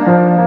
Yeah.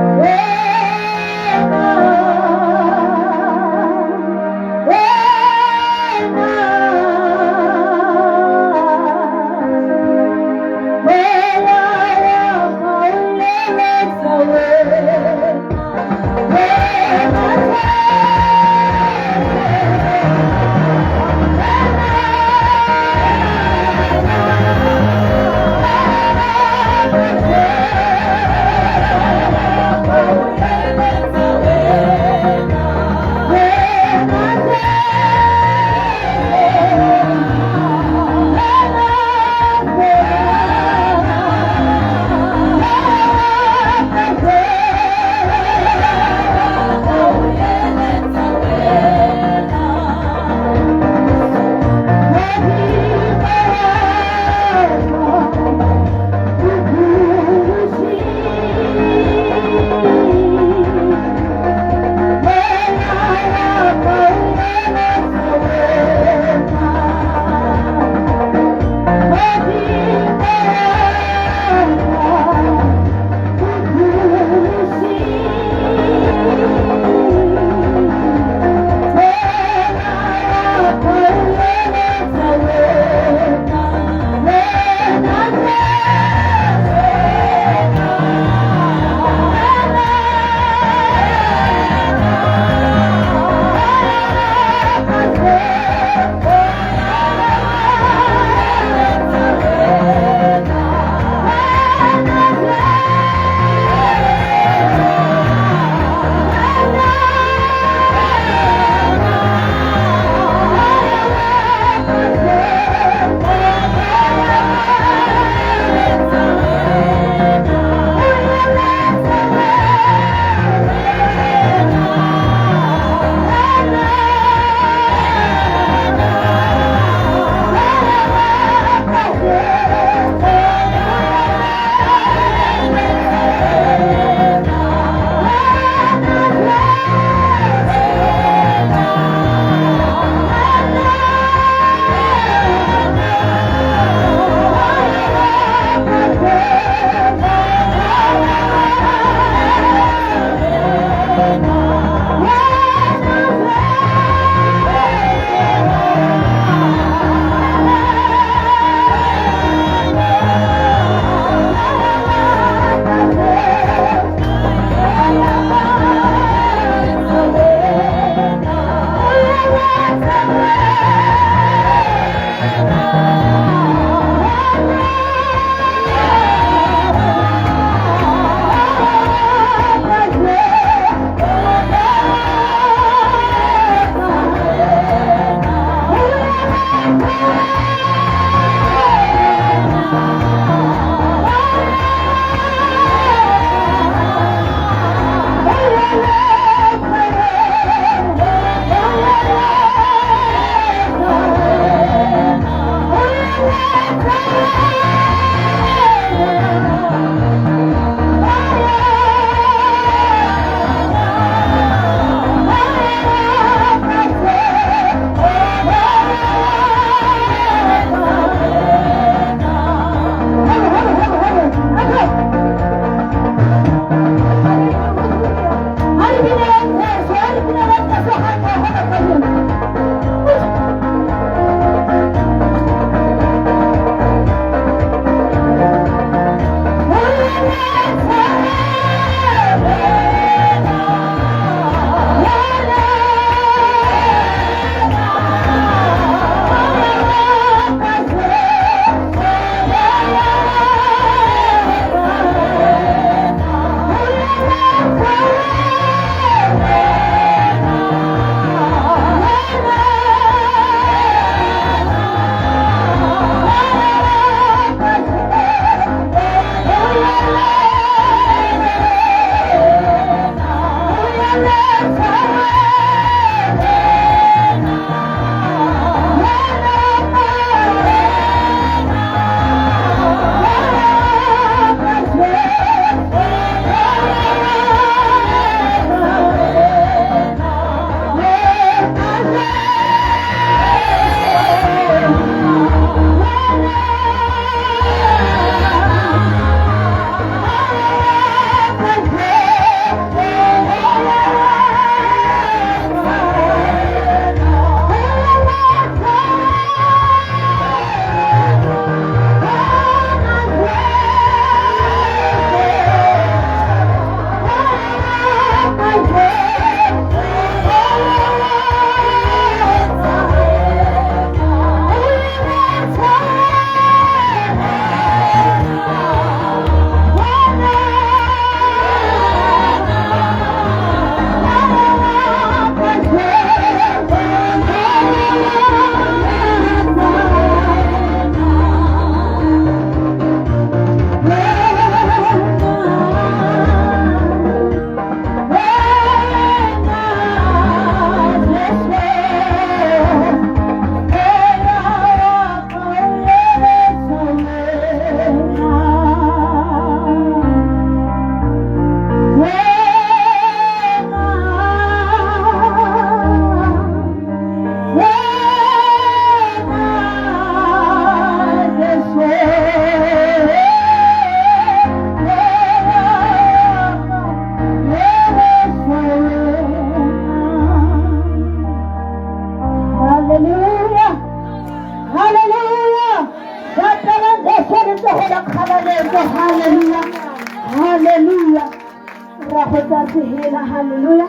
Ra go tsaya sehela, halleluja,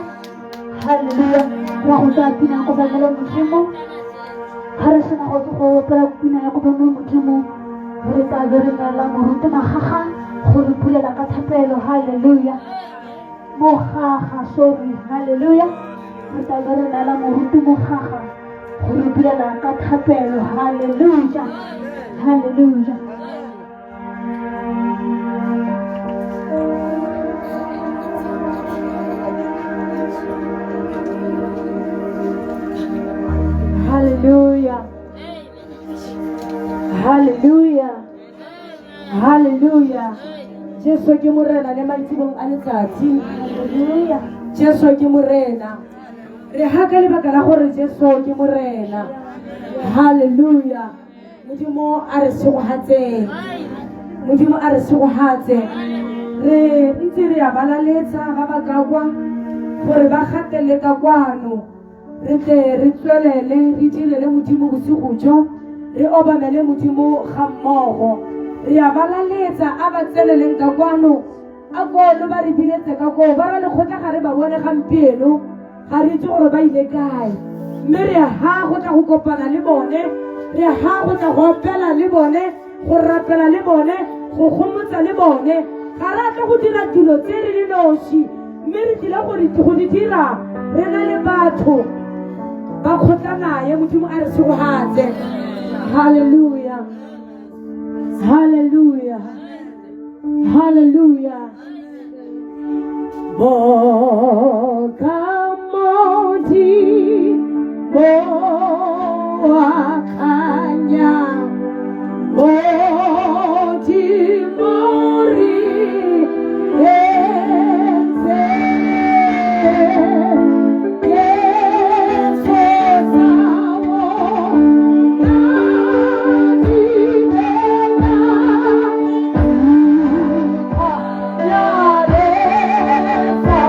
halleluja. Ra go tsaya pina ya kobamelo Modimo. Ga re sena go go opela pina ya kobamelo Modimo, re tla be re neela moruti Magaga go re bulela ka thapelo, halleluja. Mogaga, sorry, halleluja. Re tla be re neela moruti Mogaga go re bulela ka thapelo, halleluja, halleluja. Hallelujah. Hallelujah. Hallelujah. Jesu ke morena le maitsebong a letsatsi. Hallelujah. Jesu ke morena. Re ha ka lebaka la gore Jesu ke morena. Hallelujah. Modimo a re segogatseng. Modimo a re segogatse. Re ntse re a balaletsa ba ba ka kwa gore ba gatele ka kwano. Re tle re tswelele re direle Modimo bosigo jo, re obamele Modimo ga mmogo. Re a balaletsa a ba tseneleng ka kwano, a ko lo ba re biletse ka koo, ba ra lekgotla ga re ba bone gampieno, ga re itse gore ba ile kae. Mme re ha go tla go kopana le bone, re ha go tla go opela le bone, go rapela le bone, go gomotsa le bone. Ga re a tla go dira dilo tse re le nosi, mme re tlile go di dira re na le batho ba kgotla naye. Modimo a re segogatse. Halleluja, halleluja, halleluja. Boka Modimo wa kganya, Modimo re entse ketso tsa ona di bela ya lefa.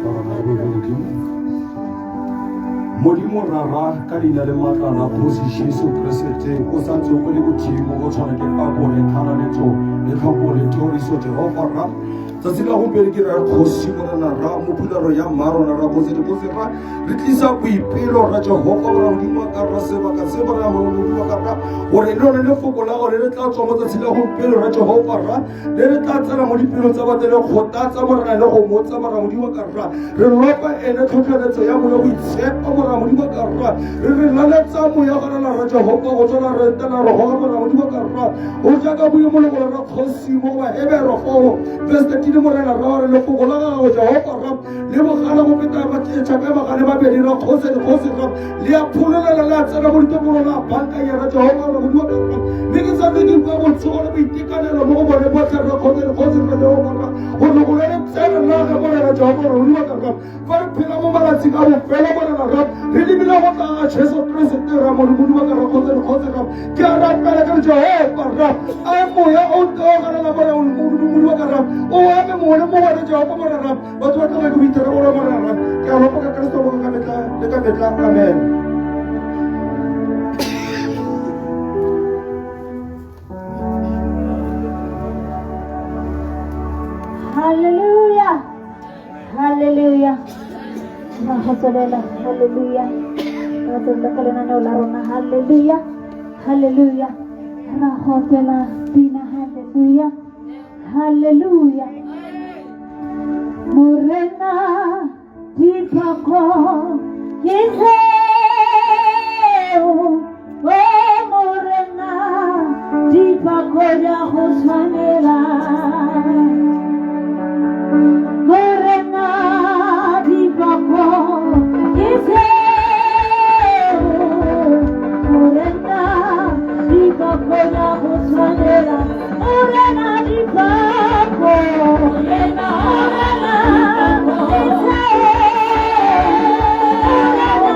ka rona re boife Modimo. Modimo Rara ka leina le maatla la Kgosi Jesu Keresete o sa ntse o le Modimo o tshwana ke pako le tlhalaletso le tlhopho le thoriso Jehova Rra. Tsatsi la gompieno ke ra Kgosi Morena Rra mo phularo ya mmarona Rra Kgosi dikgosi Rra re tlisa boipelo Rra Jehova Morena Modimo wa ka Rra sebaka se Morena Modimo wa ka Rra gore le lone lefoko la gore le tla tswa mo tsatsi la gompieno Rra Jehova Rra le re tla tsena mo dipelong tsa batho le kgothatsa Morena le go motsa Morena Modimo ka Rra re lopa ene tlhotlheletso ya moya boitshepo Morena Modimo ka Rra re re laletsa moya go rela Rra Jehova go tswela re etela re goga Morena Modimo ka Rra o jaaka boemo le go Rra kgosi mo go Bahebero foo verse 13 Morena Rra re lefoko la gago Jehova Rra le bogala go feta tšhaka ya bagale babedi Rra kgosi dikgosi Rra le a phololela le a tsena mo ditopolong la bankanya Rra Jehova Rra Modimo ka Rra mme ke santse ke bua botsogo le boitekanelo mo go bone botlhe Rra kgosi dikgosi Rra Jehova Rra gore loko le le tsene la ga Morena Jehova Rra Modimo ka Rra fa re phela mo malatsing a bofelo Morena Rra re lebile go tla ga Jesu Keresete Rra Modimo ka Rra kgosi dikgosi Rra ke a rapela ke re Jehova Rra a moya o teogelela Morena Modimo ka Rra o ame mongwe le mongwe re Jehova Morena Rra batho ba tloge ke boithere gore Morena ke a lopa ka Keresete wa ka metla le ka metla amen. Hallelujah. Hallelujah. Ra go tswelela. Hallelujah. Ra tswelela ka lenaneo la rona. Hallelujah. Hallelujah. Ra go opela pina. Hallelujah. Hallelujah. Morena dipako ke tseo. O Morena dipako di a go tshwanela. Morena dipako ke tseo. Morena dipako di a go tshwanela. Morena dipako. Morena ke tseo. Morena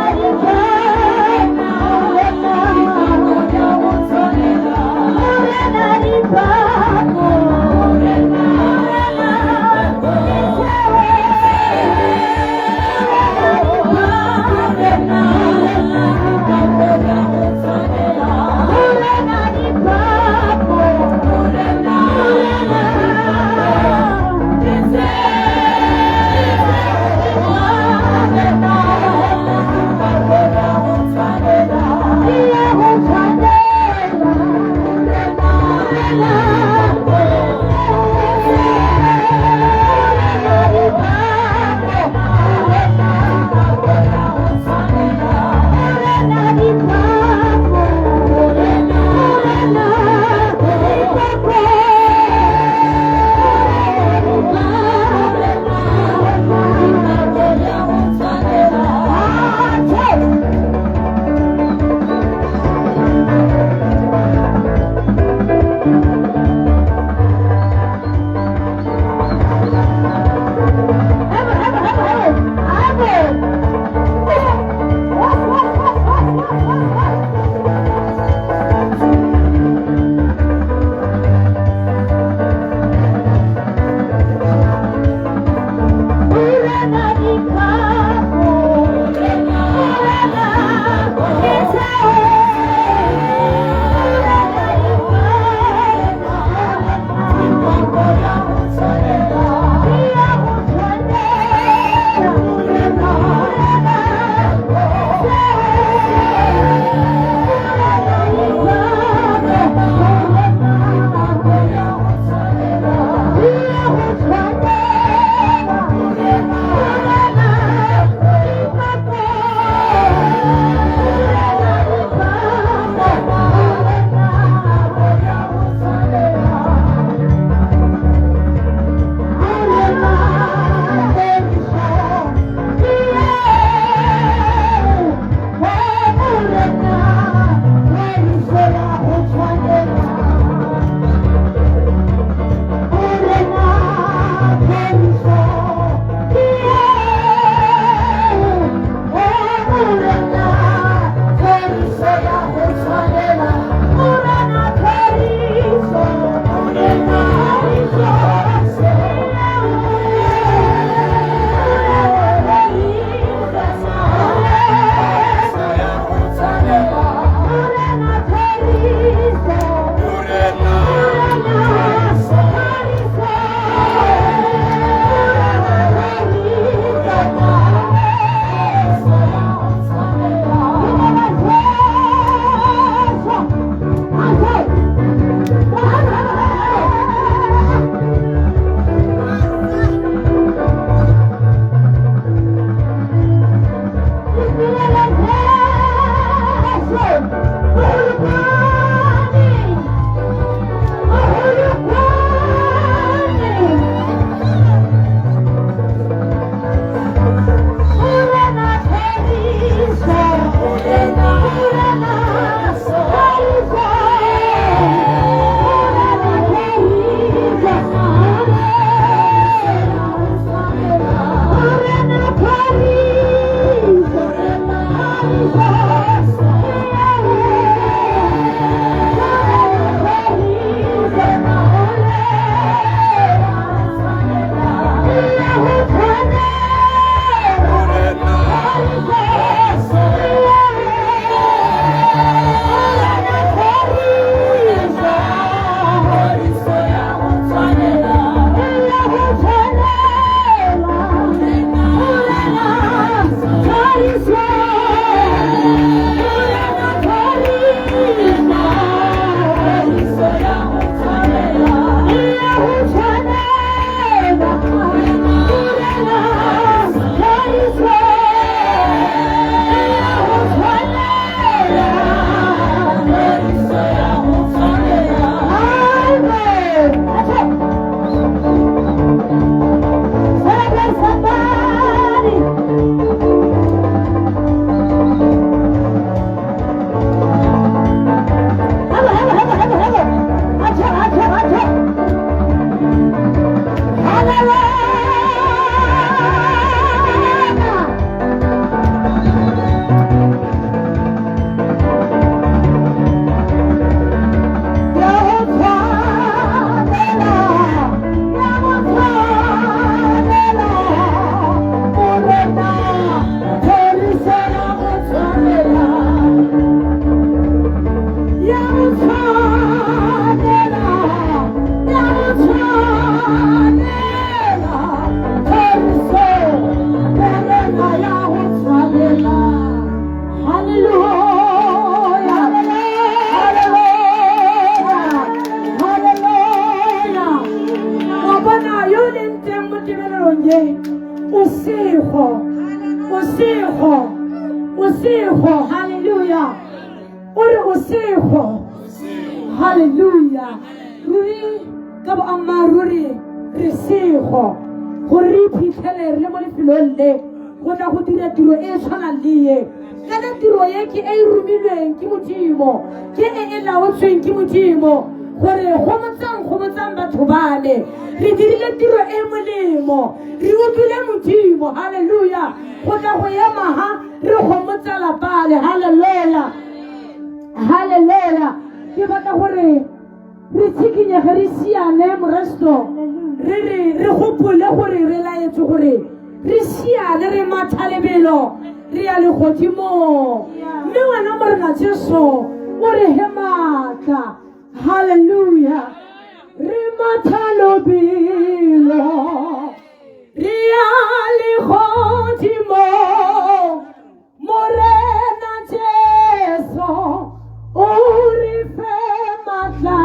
sego, o sego, o sego, halleluja. O re o sego, halleluja. Ruri ka boammaaruri re sego gore re iphitlhele re le mo lefelong le go tla go dira tiro e e tshwanang le ye. Kana tiro ye ke e e romilweng ke Modimo, ke e e laotsweng ke Modimo gore gomotsang gomotsang batho ba me. Re dirile tiro e molemo, re utlwile Modimo, halleluja, go tla go ema ha re gomotsa lapa le, halleluja, halleluja. Ke batla gore re tshikinyege, re siane moresto, re re re gopole gore re laetswe gore re siane, re matha lebelo, re ya legodimong. Mme wena Morena Jesu o re he maatla, halleluja. Re matha lobelo, re ya legodimong, Morena Jesu o re fe maatla.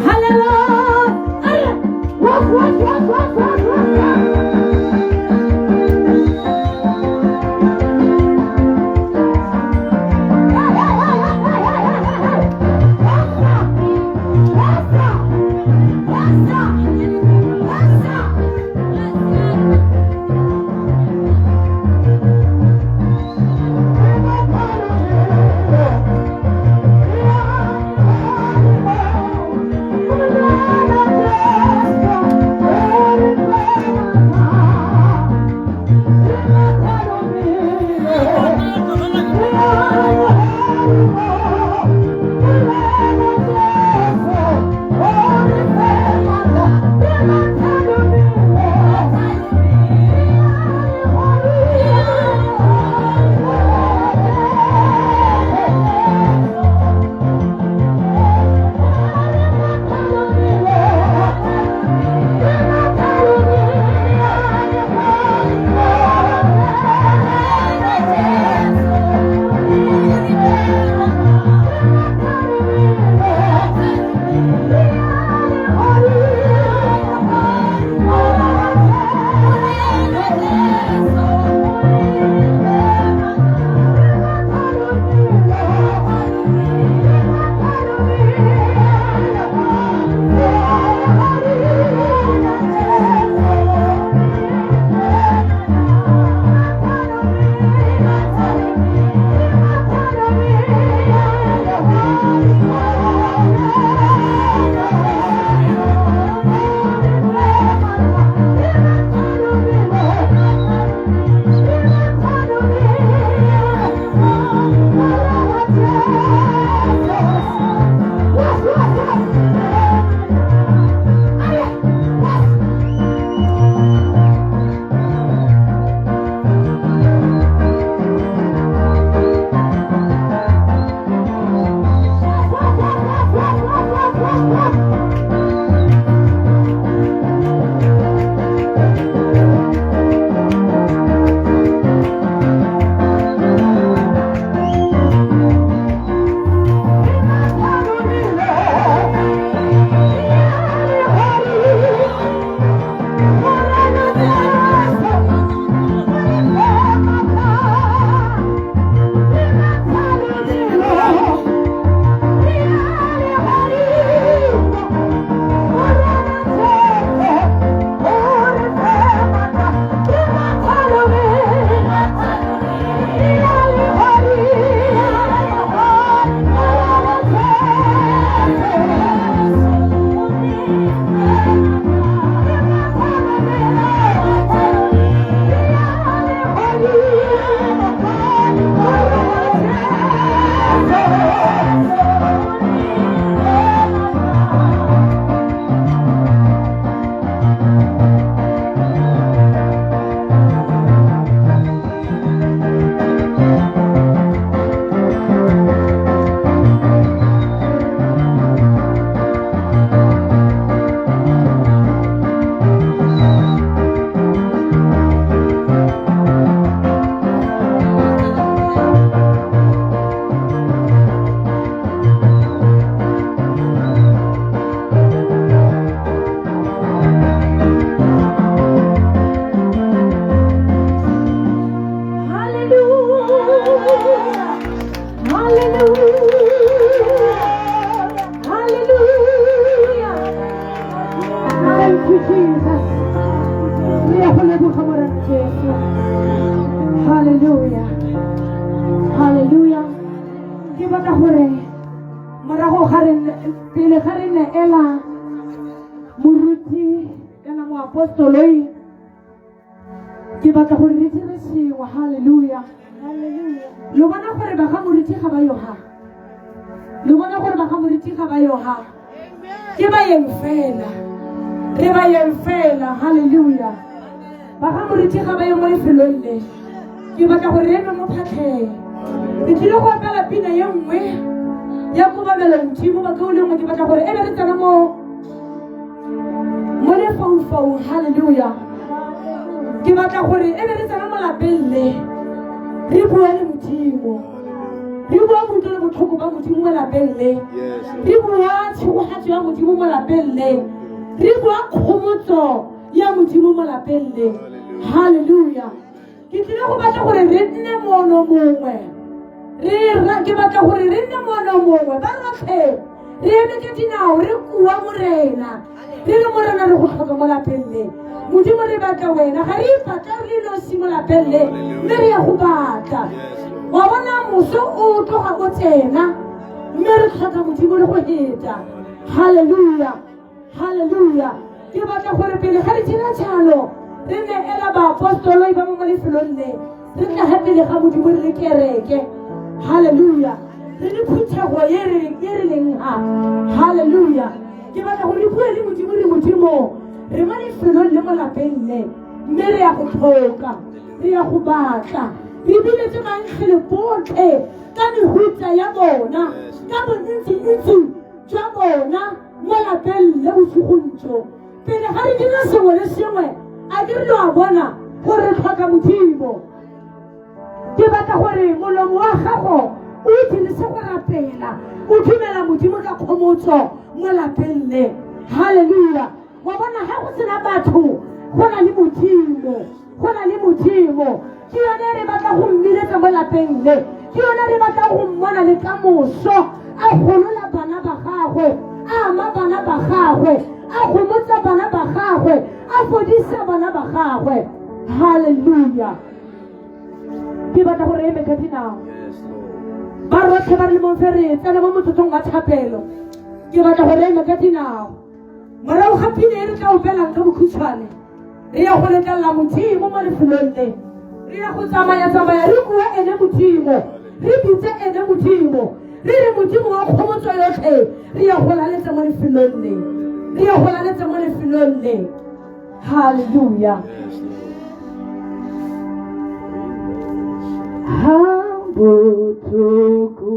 Halleluja. Waf, waf, waf, waf, waf, waf, waf. Hey, hey, hey, hey, hey, hey, hey, hey. Wasa, wasa, wasa, wasa. Pele ga re neela moruti kana moapostoloi, ke batla gore re dire sengwe. Halleluja. Lo bona gore ba ga moruti ga ba yo ha, lo bona gore ba ga moruti ga ba yo ha, ke ba yeng fela, re ba yeng fela. Halleluja. Ba ga moruti ga ba yo mo lefelong le. Ke batla gore re eme mo phatlheng, re tlile go opela pina ye nngwe ya kobamelo Modimo. Bakaulengwe, ke batla gore e be re tsena mo lefaufaung. Halleluja. Ke batla gore e be re tsena mo lapeng le, re bua le Modimo, re bua boutlwe le botlhoko ba Modimo mo lapeng le, re bua tshegogatso ya Modimo mo lapeng le, re bua kgomotso ya Modimo mo lapeng le. Halleluja. Ke tlile go batla gore re nne mono mongwe, ke batla gore re nne mono mongwe, ba rotlhe re eme ka dinao, re kua Morena, re re, "Morena, re go tlhoka mo lapeng le. Modimo, re batla wena. Ga re ipatla re le nosi mo lapeng le, mme re ya go batla." Wa bona, moso o tloga o tsena, mme re tlhoka Modimo le go heta. Halleluja, halleluja. Ke batla gore pele ga re dira jalo, re neela baapostoloi ba mo mo lefelong le, re tlaga pele ga Modimo re le kereke. Halleluja. Re le phuthego ye re leng ha. Halleluja. Ke batla gore re bue le Modimo, re, "Modimo, re mo lefelong le, mo lapeng le, mme re ya go tlhoka, re ya go batla." Re biletse bankgele botlhe ka mehutsa ya bona, ka bontsintsi jwa bona mo lapeng le bosigong jo. Pele ga re dira sengwe le sengwe, a ke re lo a bona gore re tlhoka Modimo. Ke batla gore molomo wa gago o dirise go rapela, o dumela Modimo ka kgomotso mo lapeng le. Halleluja. Wa bona, ga go sena batho, go na le Modimo, go na le Modimo. Ke yone re batla go mmiletsa mo lapeng le, ke yone re batla go mmona le ka moso a golola bana ba gagwe, a ama bana ba gagwe, a gomotsa bana ba gagwe, a fodisa bana ba gagwe. Halleluja. Ke batla gore eme ka dinao, ba rotlhe ba re le mongfe, re tsena mo motsotsong wa thapelo. Ke batla gore eme ka dinao. Morago ga pina e re tla opelang ka bokhutshwane, re ya go letlelela Modimo mo lefelong le. Re ya go tsamaya-tsamaya, re bua ene Modimo, re bitse ene Modimo, re re, "Modimo wa kgomotso yotlhe, re ya go laletsa mo lefelong le, re ya go laletsa mo lefelong le." Halleluja. Ha botlhoko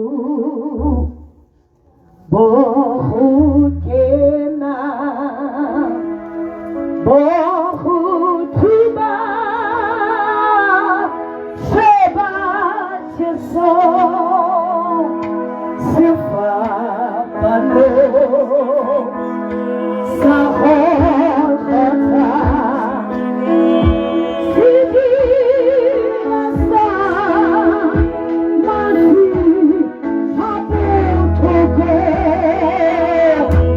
bo go kena, bo go thuba, sheba Jesu sefapano sa Golgotha, sediba sa madi a botlhoko.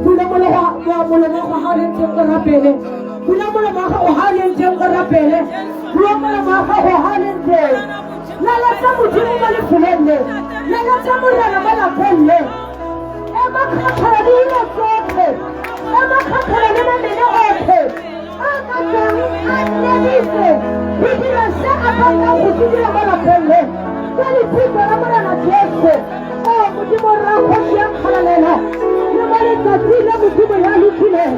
Bula molomo wa gago ga o leng teng o rapele. Bula molomo wa gago ga o leng teng o rapele. Bula molomo wa gago ga o leng teng. Lalatsa Modimo mo lefelong le. Lalatsa Morena mo lapeng le. Ema kgakgala le dilo tsotlhe. Ema kgakgala le mamene otlhe. A ka tswang a nnyaditse go dira se a batlang go se dira mo lapeng le. Ka lebitso la Morena Jesu. O Modimo rra kgosi ya kgalalelo. Le mo letsatsing le Modimo ya lokileng.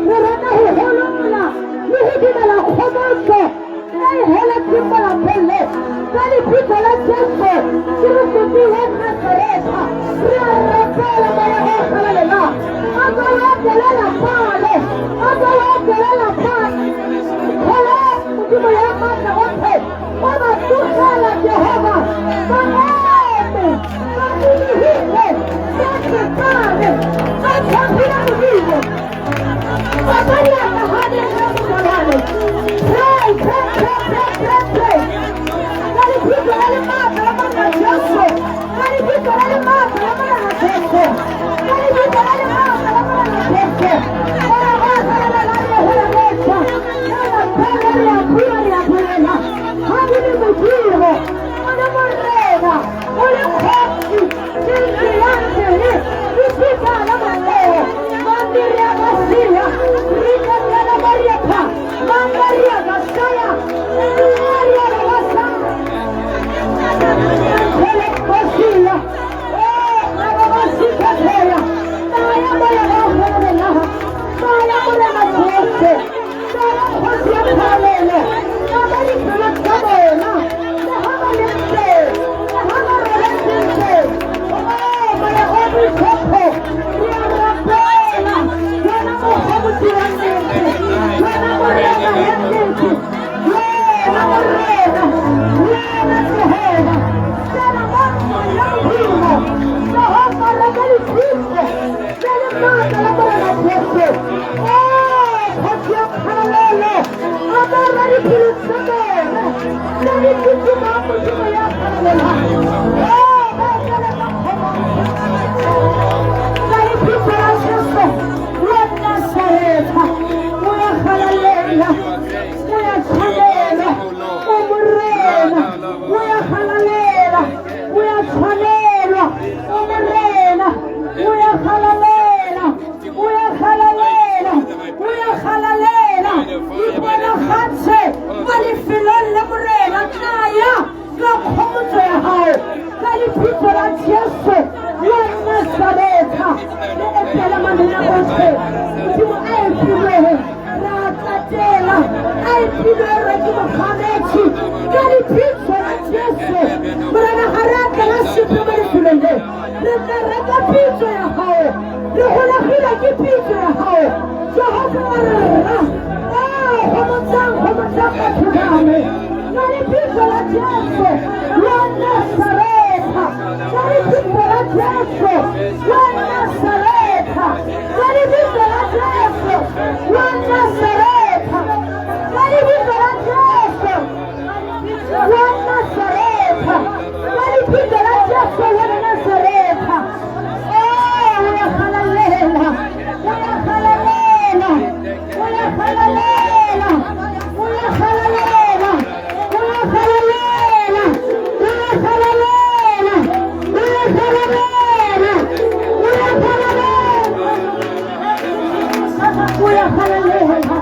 Re rata go golola le go dumela kgomotso e e heletseng mo lapeng le. Ka lebitso la Jesu Keresete wa Nasaretha. Re a rapela moya o halalelang. A ka o etelela pale. A ka o etelela pale. Kgolo Modimo ya maatla otlhe. O ba tlogela Jehova. Ba eme. Ba bulegile. Ba tsepame. Ba tshepile Modimo. Ba ka diatla ga di nna mosalwane. Pray, pray, pray, pray, pray, pray. Ka lebitso la le maatla la Morena Jesu. Ka lebitso la le maatla la Morena Jesu. Ka lebitso la le maatla la Morena Jesu. Ora go tswelela le go reetsa. Re rapela, re a bua, re a bolela. Ha o le Modimo, o le Morena, o le Kgosi, ke ntse ya ntse, lefika la motheo. Mandiria Basia, Rika Maria, Mandaria Basaya, Maria Basa, Basia, oh, Rabasika Toya, Maya Maya Maya Maya Maya Jesu, Maya Kgosi Phalele, Mama dipelo tsa bona, le ha ba le teng, le ha ba robetse teng. Oh, moya o boitshepo, re a rapela, wena mokgomotsi wa nnete, wena Morena ya nnete, wena Morena, wena Jehova, tsena mo ntlong ya Modimo, Jehova reka lebitso le le maatla la Morena Jesu. Oh, Kgosi ya kgalalelo, amora dipelo tsa bona tse di kitimang Modimo ya kgalalelang. Oh, ba tsena ka kgomotso. Ka lebitso la Jesu wa Nasaretha, o ya galalela, o ya tshwanela, o Morena, o ya galalela, o ya tshwanelwa, o Morena, o ya galalela, o ya galalela, o ya galalela. Iponagatse mo lefelong la Morena, tlaya ka kgomotso ya gago, ka lebitso la Jesu wa Nasaretha. Le etela mamena otlhe, Modimo a epilwe, re a tlatela, a epilwe re ke moganetsi, ka lebitso la Jesu. Morena ga re a tlela sepe mo lefelong le, re tla reka pitso ya gago, re golegile ke pitso ya gago. Jehova wa rra, oh, gomotsang, gomotsang batho ba me, ka lebitso la Jesu wa Nasaretha. Ka lebitso la Jesu wa Nasaretha. Ka lebitso la Jesu wa Nasaretha. Ka lebitso la Jesu wa Nasaretha. Ka lebitso la Jesu wa Nasaretha. Oh, o ya halalela. O ya halalela. O ya halalela. O ya halalela. O ya halalela. O ya halalela. O ya halalela. O ya halalela. O ya halalela.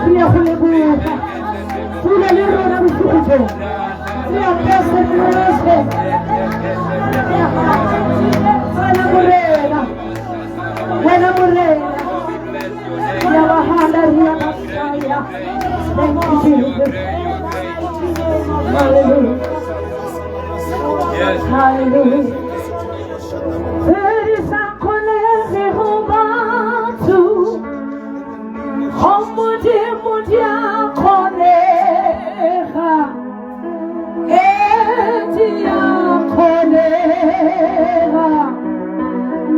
Re ya go leboga. Dula le rona bosigo jo. Re apese Kreste. Wena Morena. Wena Morena. Ya bahana ria basaya. Thank you, Jesus. Hallelujah. Yes. Hallelujah. Tse di sa kgonegego batho, go Modimo di a kgonega. Ee, di a kgonega.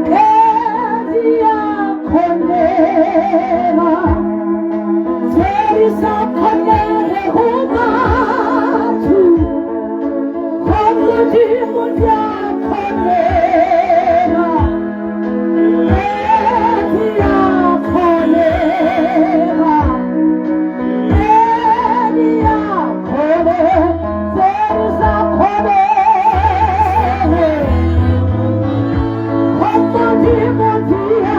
Ee, di a kgonega. Tse di sa kgonegego batho, go Modimo di a kgonega. Ee, di a kgonega. Ee, di a kgonega. Tse di sa kgonegego, go Modimo di a.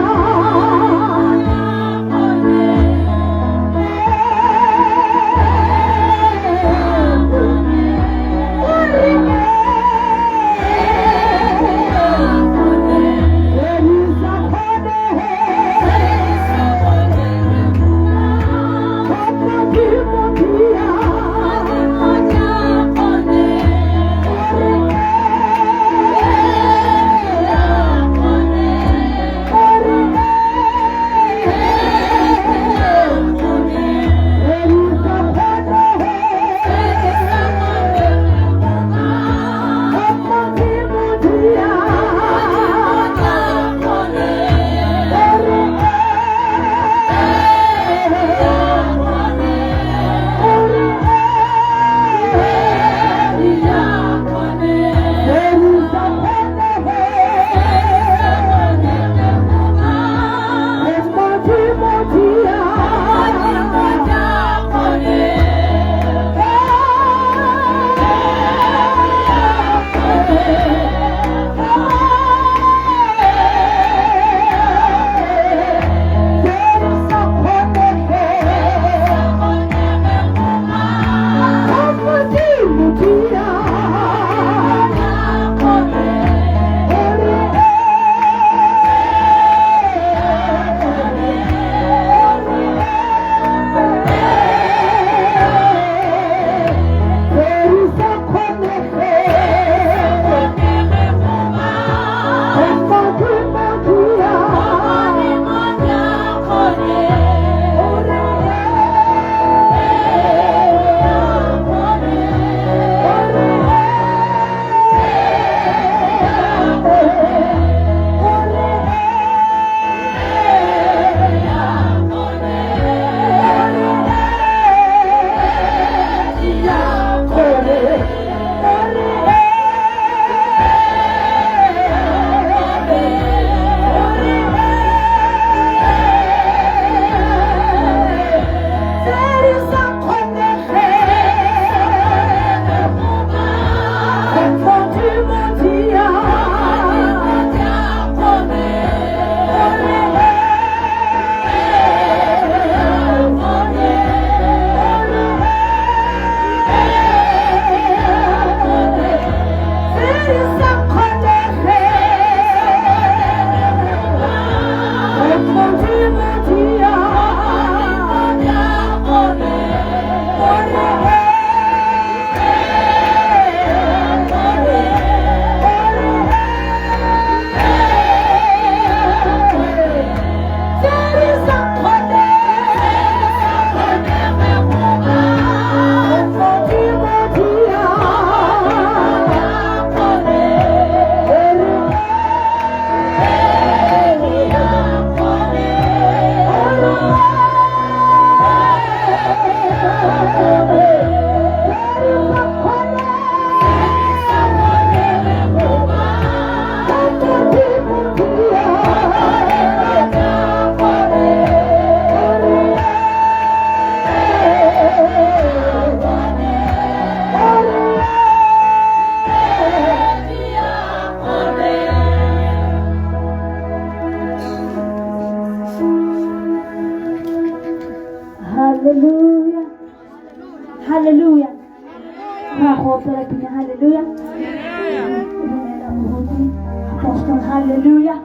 Haleluya,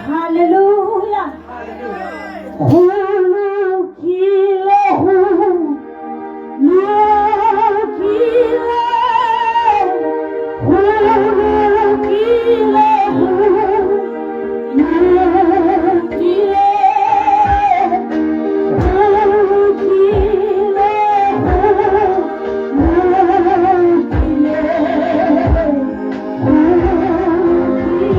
haleluya. Go lokile, go lokile, go lokile, go lokile, go lokile, go lokile, go lokile.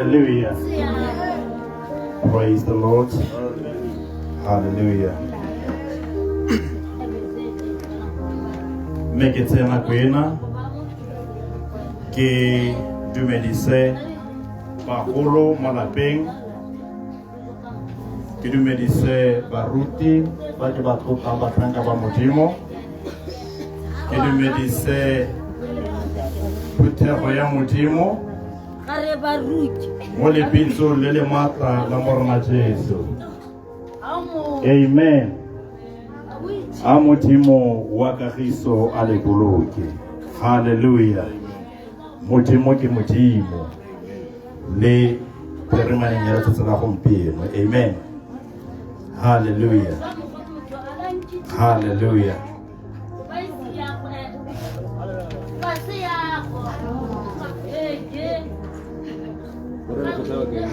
Hallelujah. Praise the Lord. Hallelujah. Mme ke tseye nako ena ke dumedise bagolo mo lapeng, ke dumedise baruti ba ke ba tlotlang, batlhanka ba Modimo, ke dumedise phuthego ya Modimo mo lebitsong le le maatla la Morena Jesu. Amen. A Modimo wa kagiso a le boloke. Hallelujah. Modimo ke Modimo le phirimaneng ya letsatsi la gompieno. Amen. Hallelujah. Hallelujah.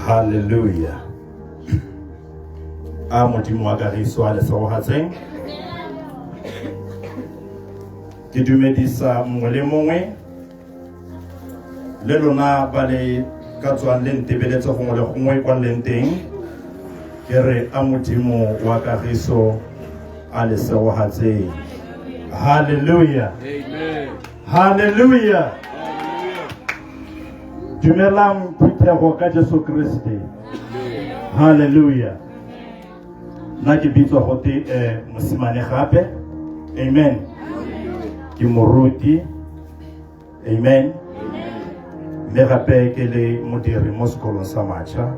Hallelujah. A Modimo wa kagiso a le segogatseng. Ke dumedisa mongwe le mongwe le lona ba le ka tswang le ntebeletse gongwe le gongwe kwa leng teng, ke re a Modimo wa kagiso a le segogatseng. Hallelujah. Amen. Hallelujah. Dumelang phuthego ka Jesu Kriste. Hallelujah. Nna ke bitswa gote mosimane gape. Amen. Ke moruti. Amen. Mme gape ke le modiri mo sekolong sa matšha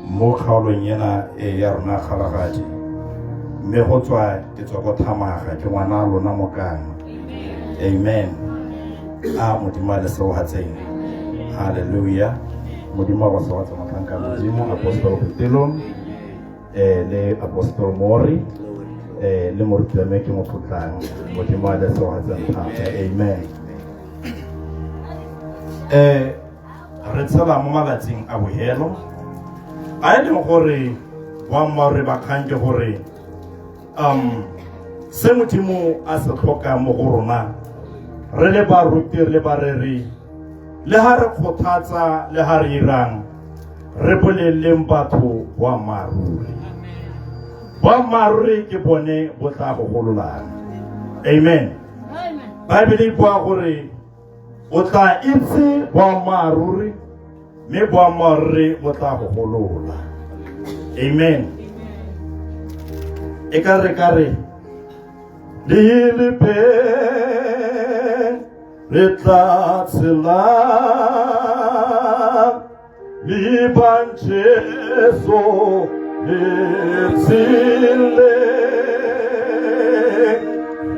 mo kgaolong ena e ya rona Kgalagadi. Mme go tswa ke tswa ko Thamaga, ke ngwana a lona mokang. Amen. A Modimo a le segogatseng. Hallelujah. Modimo a go segogatsa motlhanka Modimo Apostle Botelong le Apostle Mori le moruti wa me ke mo tlotlang. Modimo a le segogatseng thata. Amen. Re tshela mo malatsing a bohelo a e leng gore boammaaruri ba kgang ke gore se Modimo a se tlhokang mo go rona re le baruti, re le bareri, le ha re kgothatsa, le ha re irang, re boleleng batho boammaaruri. Boammaaruri ke bone bo tla go gololang. Amen. Baebele e bua gore o tla itse boammaaruri mme boammaaruri bo tla go golola. Amen. E ka re ka re le lepe re tla tshela le bang Jesu le tshele,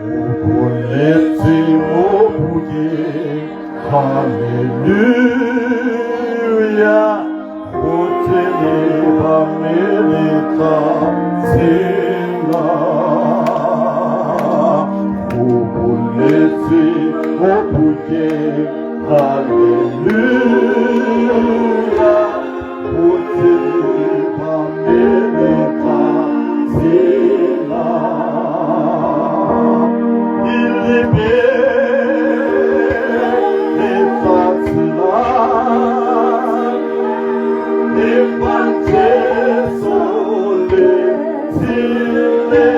o boletse mo bukeng. Hallelujah. Go tele ba me le tla tshela, o boletse mo bukeng. Hallelujah. Go tele ba me le tla tshela, le le tla tshela, le bang Jesu le tshele,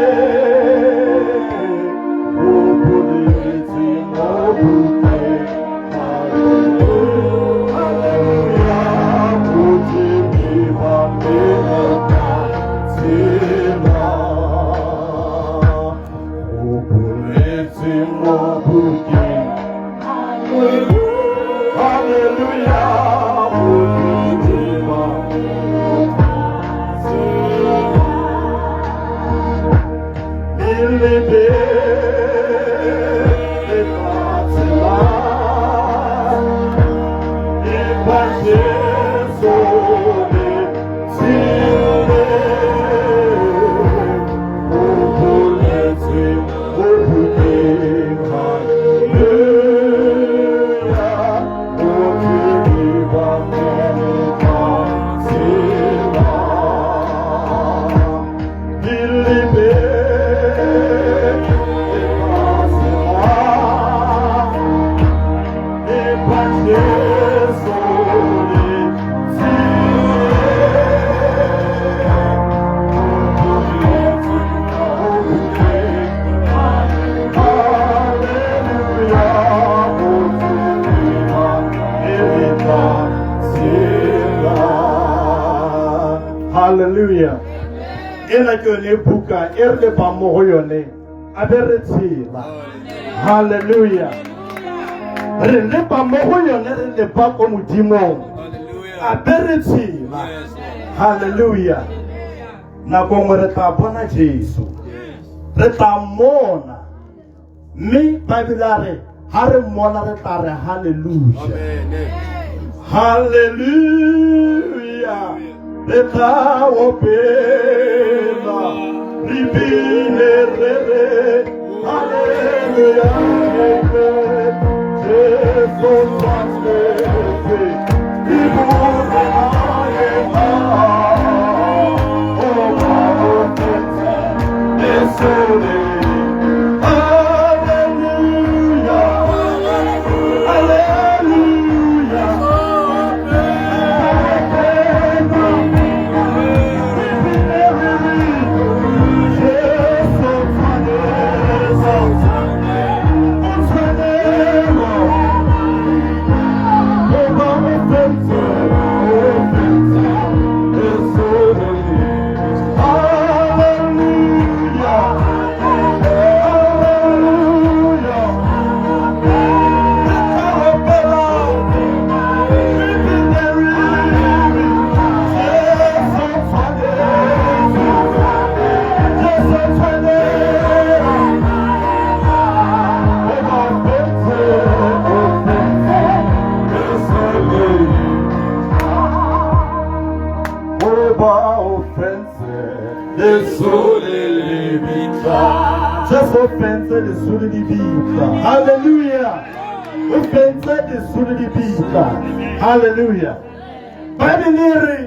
o boletse mo bukeng. Hallelujah. Go tele ba me le tla tshela, o boletse mo bukeng. Hallelujah. Go tele ba le lebe le tla tshela, le bang Jesu le tshele, o boletse mo bukeng. Halleluja. Ena ke yone buka e re lebang mo go yone a be re tshela. Halleluja. Re leba mo go yone re leba ko modimong a be re tshela. Halleluja. Nako nngwe re tla bona Jesu, re tla mmona, mme Bible a re ha re mmona re tla re halleluja. Halleluja. Re tla opela re bine re re halleluja. Jesu tshwanetse ke morena ena. O ba o fentse leso le. Halleluja. Halleluja. Jesu o fentse leso le lebitla. Halleluja. O fentse leso le lebitla. Halleluja. Baebele e re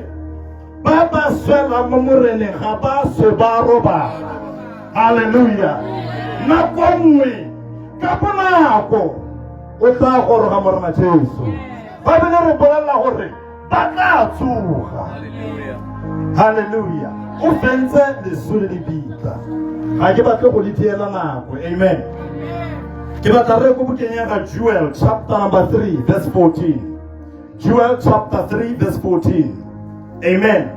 ba ba swelang mo moreneng ga ba swe ba robala. Halleluja. Nako nngwe ka bonako o tla goroga morena Jesu. Baebele re bolelela gore ba tla tsoga. Halleluja. O fentse leso le lebitla. Ga ke batle go le diela nako. Amen. Ke batla re ko bukeng ya ga Joel chapter number 3 verse 14. Joel chapter 3 verse 14. Amen.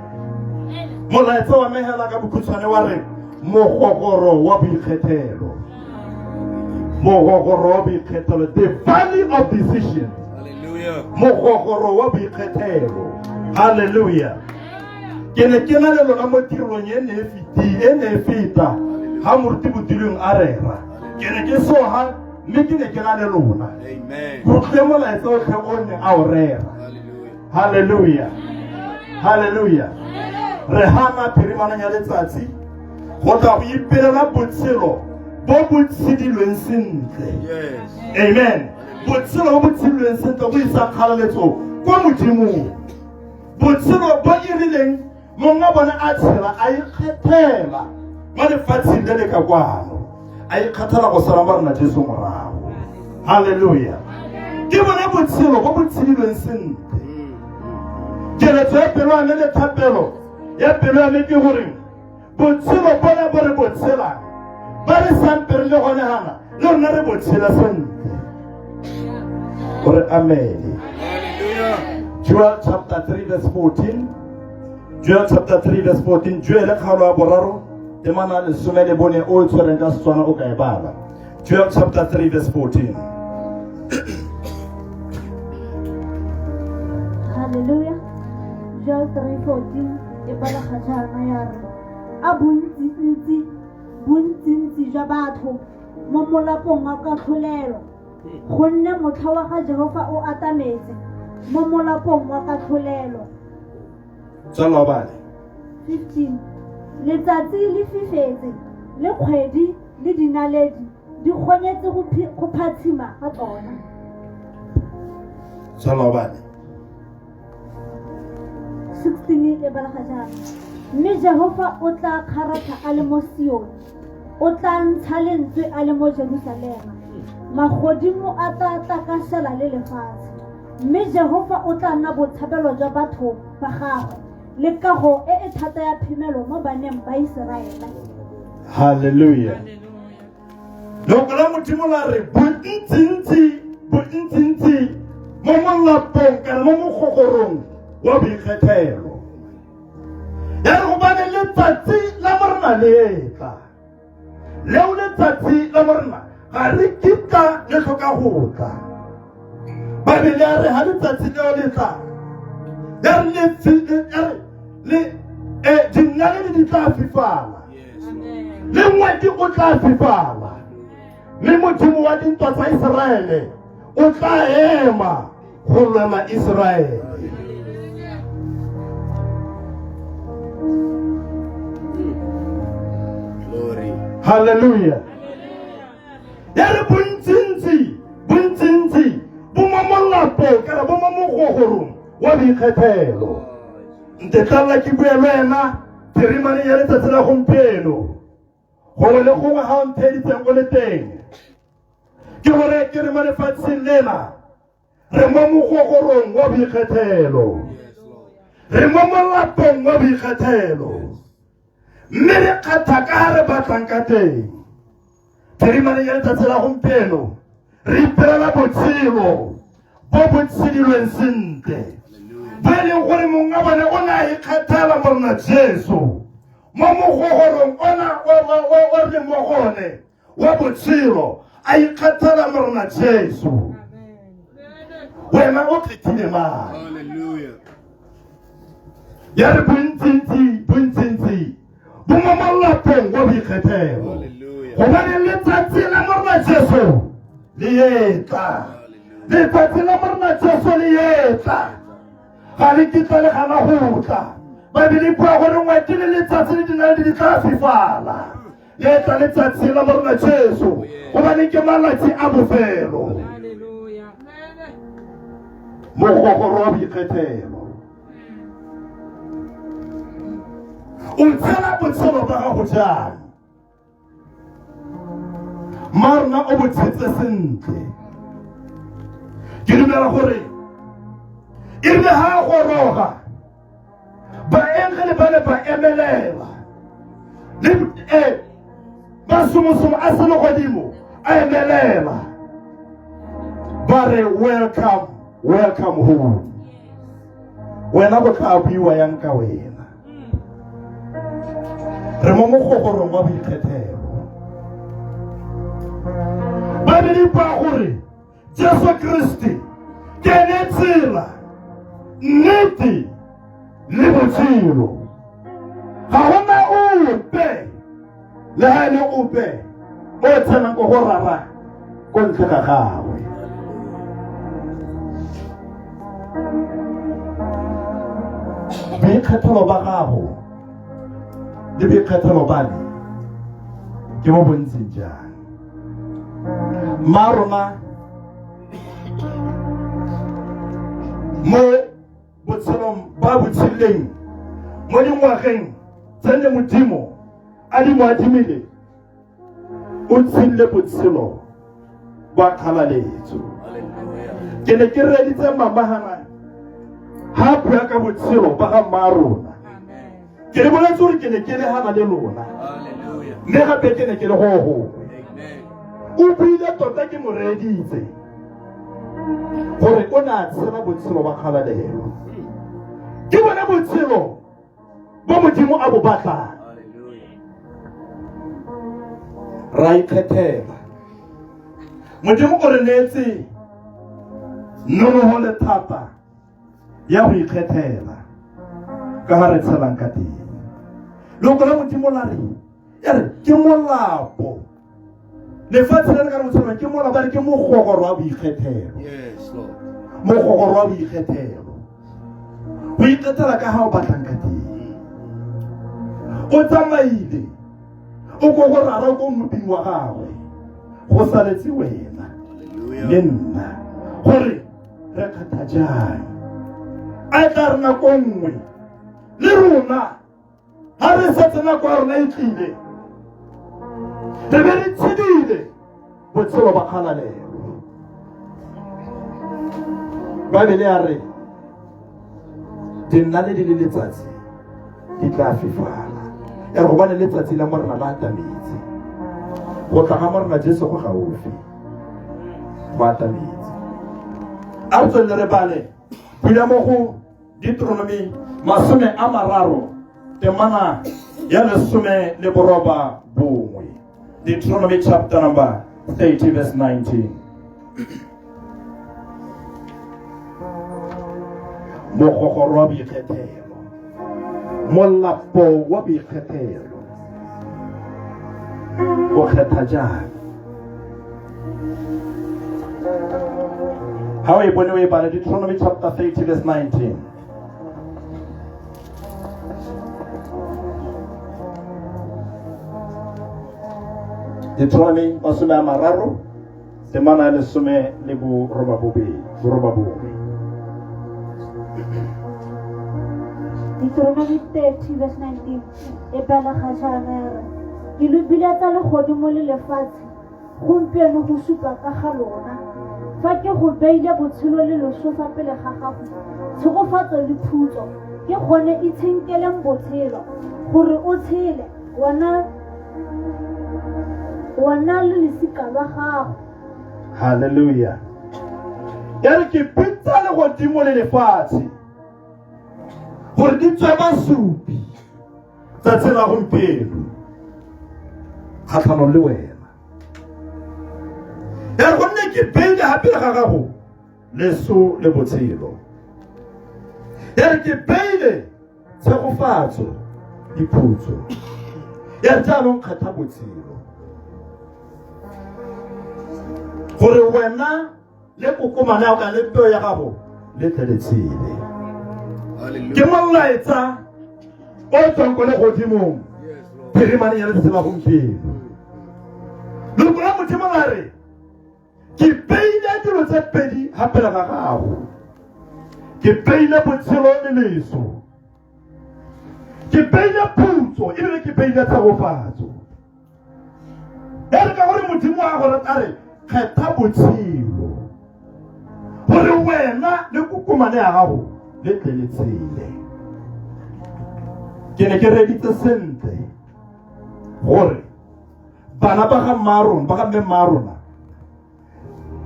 Molaetsa wa mehela ka bokhutshwane wa re mogogoro wa boikgethelo. Mogogoro wa boikgethelo, the valley of decision. Mogogoro wa boikgethelo. Halleluja. Ke ne ke na le lona mo tirelong e ne e e ne e feta ga moruti Bodileng a rera. Ke ne ke soga mme ke ne ke na le lona. Ke utlwile molaetsa otlhe o ne a o rera. Halleluja. Halleluja. Re hana phirimaneng ya letsatsi go tla go ipelela botshelo bo bo tshedilweng sentle. Amen. Botshelo bo bo tshedilweng sentle go isa kgalaletso kwa modimong. Botshelo bo e rileng monga bone a tshela a ikgethela mo lefatsheng le le ka kwano, a ikgethela go sala morena Jesu morago. Halleluja. Ke bone botshelo bo bo tshedilweng sentle. Keletso ya pelo ya me le thapelo ya pelo ya me ke gore botshelo bona bo re bo tshelang ba re sampe re le gone gana le rona re bo tshela sentle. Gore amen. Joel chapter 3 verse 14. Joel chapter 3 verse 14. Joel kgaolo ya boraro temana 14 o e tshwereng ka Setswana o ka e bala. Joel chapter 3 verse 14. Hallelujah. Joel 3:14 e balega jaana ya re a bontsintsi bontsintsi jwa batho mo molapong wa katlholelo, gonne motlha wa ga Jehofa o atametse mo molapong wa katlholelo. Tswela o bale. 15 Letsatsi le fifetse le kgwedi le dinaledi di kgonyetse go phatshima ga tsona. Tswela o bale. 16 e balega jaana mme Jehofa o tla kgaratlha a le mo Sione, o tla ntsha lentswe a le mo Jerusalema. Magodimo a tla tlakasela le lefatshe, mme Jehofa o tla nna botshabelo jwa batho ba gagwe le kago e e thata ya phemelo mo baneng ba Iseraele. Halleluja. Lefoko la Modimo la re bontsintsi bontsintsi mo molapong kana mo mogogorong wa boikgethelo. Ya re go ba Letsatsi la Morena le etla. Leo letsatsi la Morena ga re kitla le tlhoka go tla. Baebele ya re ga letsatsi leo le tla, ya re le dinaledi di tla fifala, le ngwedi o tla fifala, mme Modimo wa dintwa tsa Iseraele o tla ema go lwela Iseraele. Hallelujah. Ya re bontsintsi, bontsintsi bo mo molapong kana bo mo mogogorong wa boikgethelo. Ntetlalla ke bue le wena phirimane ya letsatsi la gompieno. Gongwe le gongwe ga o ntheeditseng o le teng, ke gore ke re mo lefatsheng lena re mo mogogorong wa boikgethelo, re mo molapong wa boikgethelo, mme re kgatha ka ga re batlang ka teng. Phirimane ya letsatsi la gompieno re ipelela botshelo bo bo tshedilweng sentle, bo e leng gore mongwe wa bone o ne a ikgethela Morena Jesu mo mogogorong ona o re leng mo go one wa botshelo, a ikgethela Morena Jesu. Wena o kgethile mang? Ya re bontsintsi, bontsintsi bo mo molapong wa boikgethelo, gobane letsatsi la Morena Jesu le etla. Letsatsi la Morena Jesu le etla, ga le kitla le gana go tla. Baebele e bua gore ngwedi le letsatsi le dinaledi di tla fifala. Le etla letsatsi la Morena Jesu, gobane ke malatsi a bofelo. Mogogoro wa boikgethelo. O tshela botshelo ba gago jang? Mma rona o bo tshetse sentle. Ke dumela gore e rile ha a goroga, baengele ba ne ba emelela le masomosomo a selegodimo a emelela, ba re welcome, welcome home. Wena go tla buiwa yang ka wena? Re mo mogogorong wa boikgethelo. Baebele e bua gore Jesu Kriste ke ene tsela, nnete le botshelo. Ga gona ope, le ga e le ope o tsenang ko go Rara ko ntle ga gagwe. Boikgethelo ba gago le boikgethelo ba me ke bo bontseng jang? Mma rona mo botshelong ba bo tshileng mo dingwageng tse ne Modimo a di mo adimile, o tshile botshelo ba kgalaletso. Ke ne ke reeditse mama hana ha bua ka botshelo ba ga mma rona. Ke le boletse gore ke ne ke le hana le lona, mme gape ke ne ke le go gongwe. O buile tota, ke mo reeditse gore o ne a tshela botshelo ba kgalalelo. Ke bone botshelo bo Modimo a bo batlang. Ra ikgethela. Modimo o re neetse nonoho le thata ya go ikgethela ka ga re tshelang ka teng. Loko la Modimo la re, ya re ke molapo. Lefatshe le re ka re botshelong ke molapo, ba re ke mogogoro wa boikgethelo. Mogogoro wa boikgethelo. Go ikgethela ka ga o batlang ka teng. O tsamaile o ko go Rara ko mmoping wa gagwe, go saletse wena le nna gore re kgatha jang. A e tla re nako nngwe le rona ga re setse nako ya rona e tlile, re be re tshedile botshelo ba kgalalelo. Baebele ya re dinaledi le letsatsi di tla fifala, ya re gobane letsatsi la Morena la atametse. Go tla ga Morena Jesu go gaufi, go atametse. A re tswelele re bale pula mo go Deuteronomy 30 temana Ya 19, Deuteronomy chapter number 30 verse 19. Mogogoro wa boikgethelo, molapo wa boikgethelo, o kgetha jang? Ha o e bone o e bale, Deuteronomy chapter 30 verse 19. Deuteronomy 30 temana ya 19. Deuteronomy 30 verse 19 e balega jaana ya re, ke lo biletsa legodimo le lefatshe gompieno go supa ka ga lona, fa ke go beile botshelo le loso fa pele ga gago, tshegofatso le phutso, ke gone itshenkeleng botshelo gore o tshele wena le losika lwa gago. Hallelujah. Ya re ke bitsa legodimo le lefatshe gore di tswe basupi tsatsi la gompieno kgatlhanong le wena. Ya re gonne ke beile gape ga gago leso le botshelo. Ya re ke beile tshegofatso le phutso. Ya re jaanong kgetha botshelo gore wena le kokomane ya ka le peo ya gago le tle le tshele. Ke molaetsa o tswang ko legodimong phirimaneng ya letsatsi la gompieno. Lefoko la Modimo la re ke beile dilo tse pedi gape ga gago, ke beile botshelo le leso, ke beile phutso ebile ke beile tshegofatso. E re ka gore Modimo wa go rata re kgetha botshelo gore wena le kokomane ya gago le tle le tshele. Ke ne ke reditse sentle gore bana ba ga mmarona, ba ga mme mmarona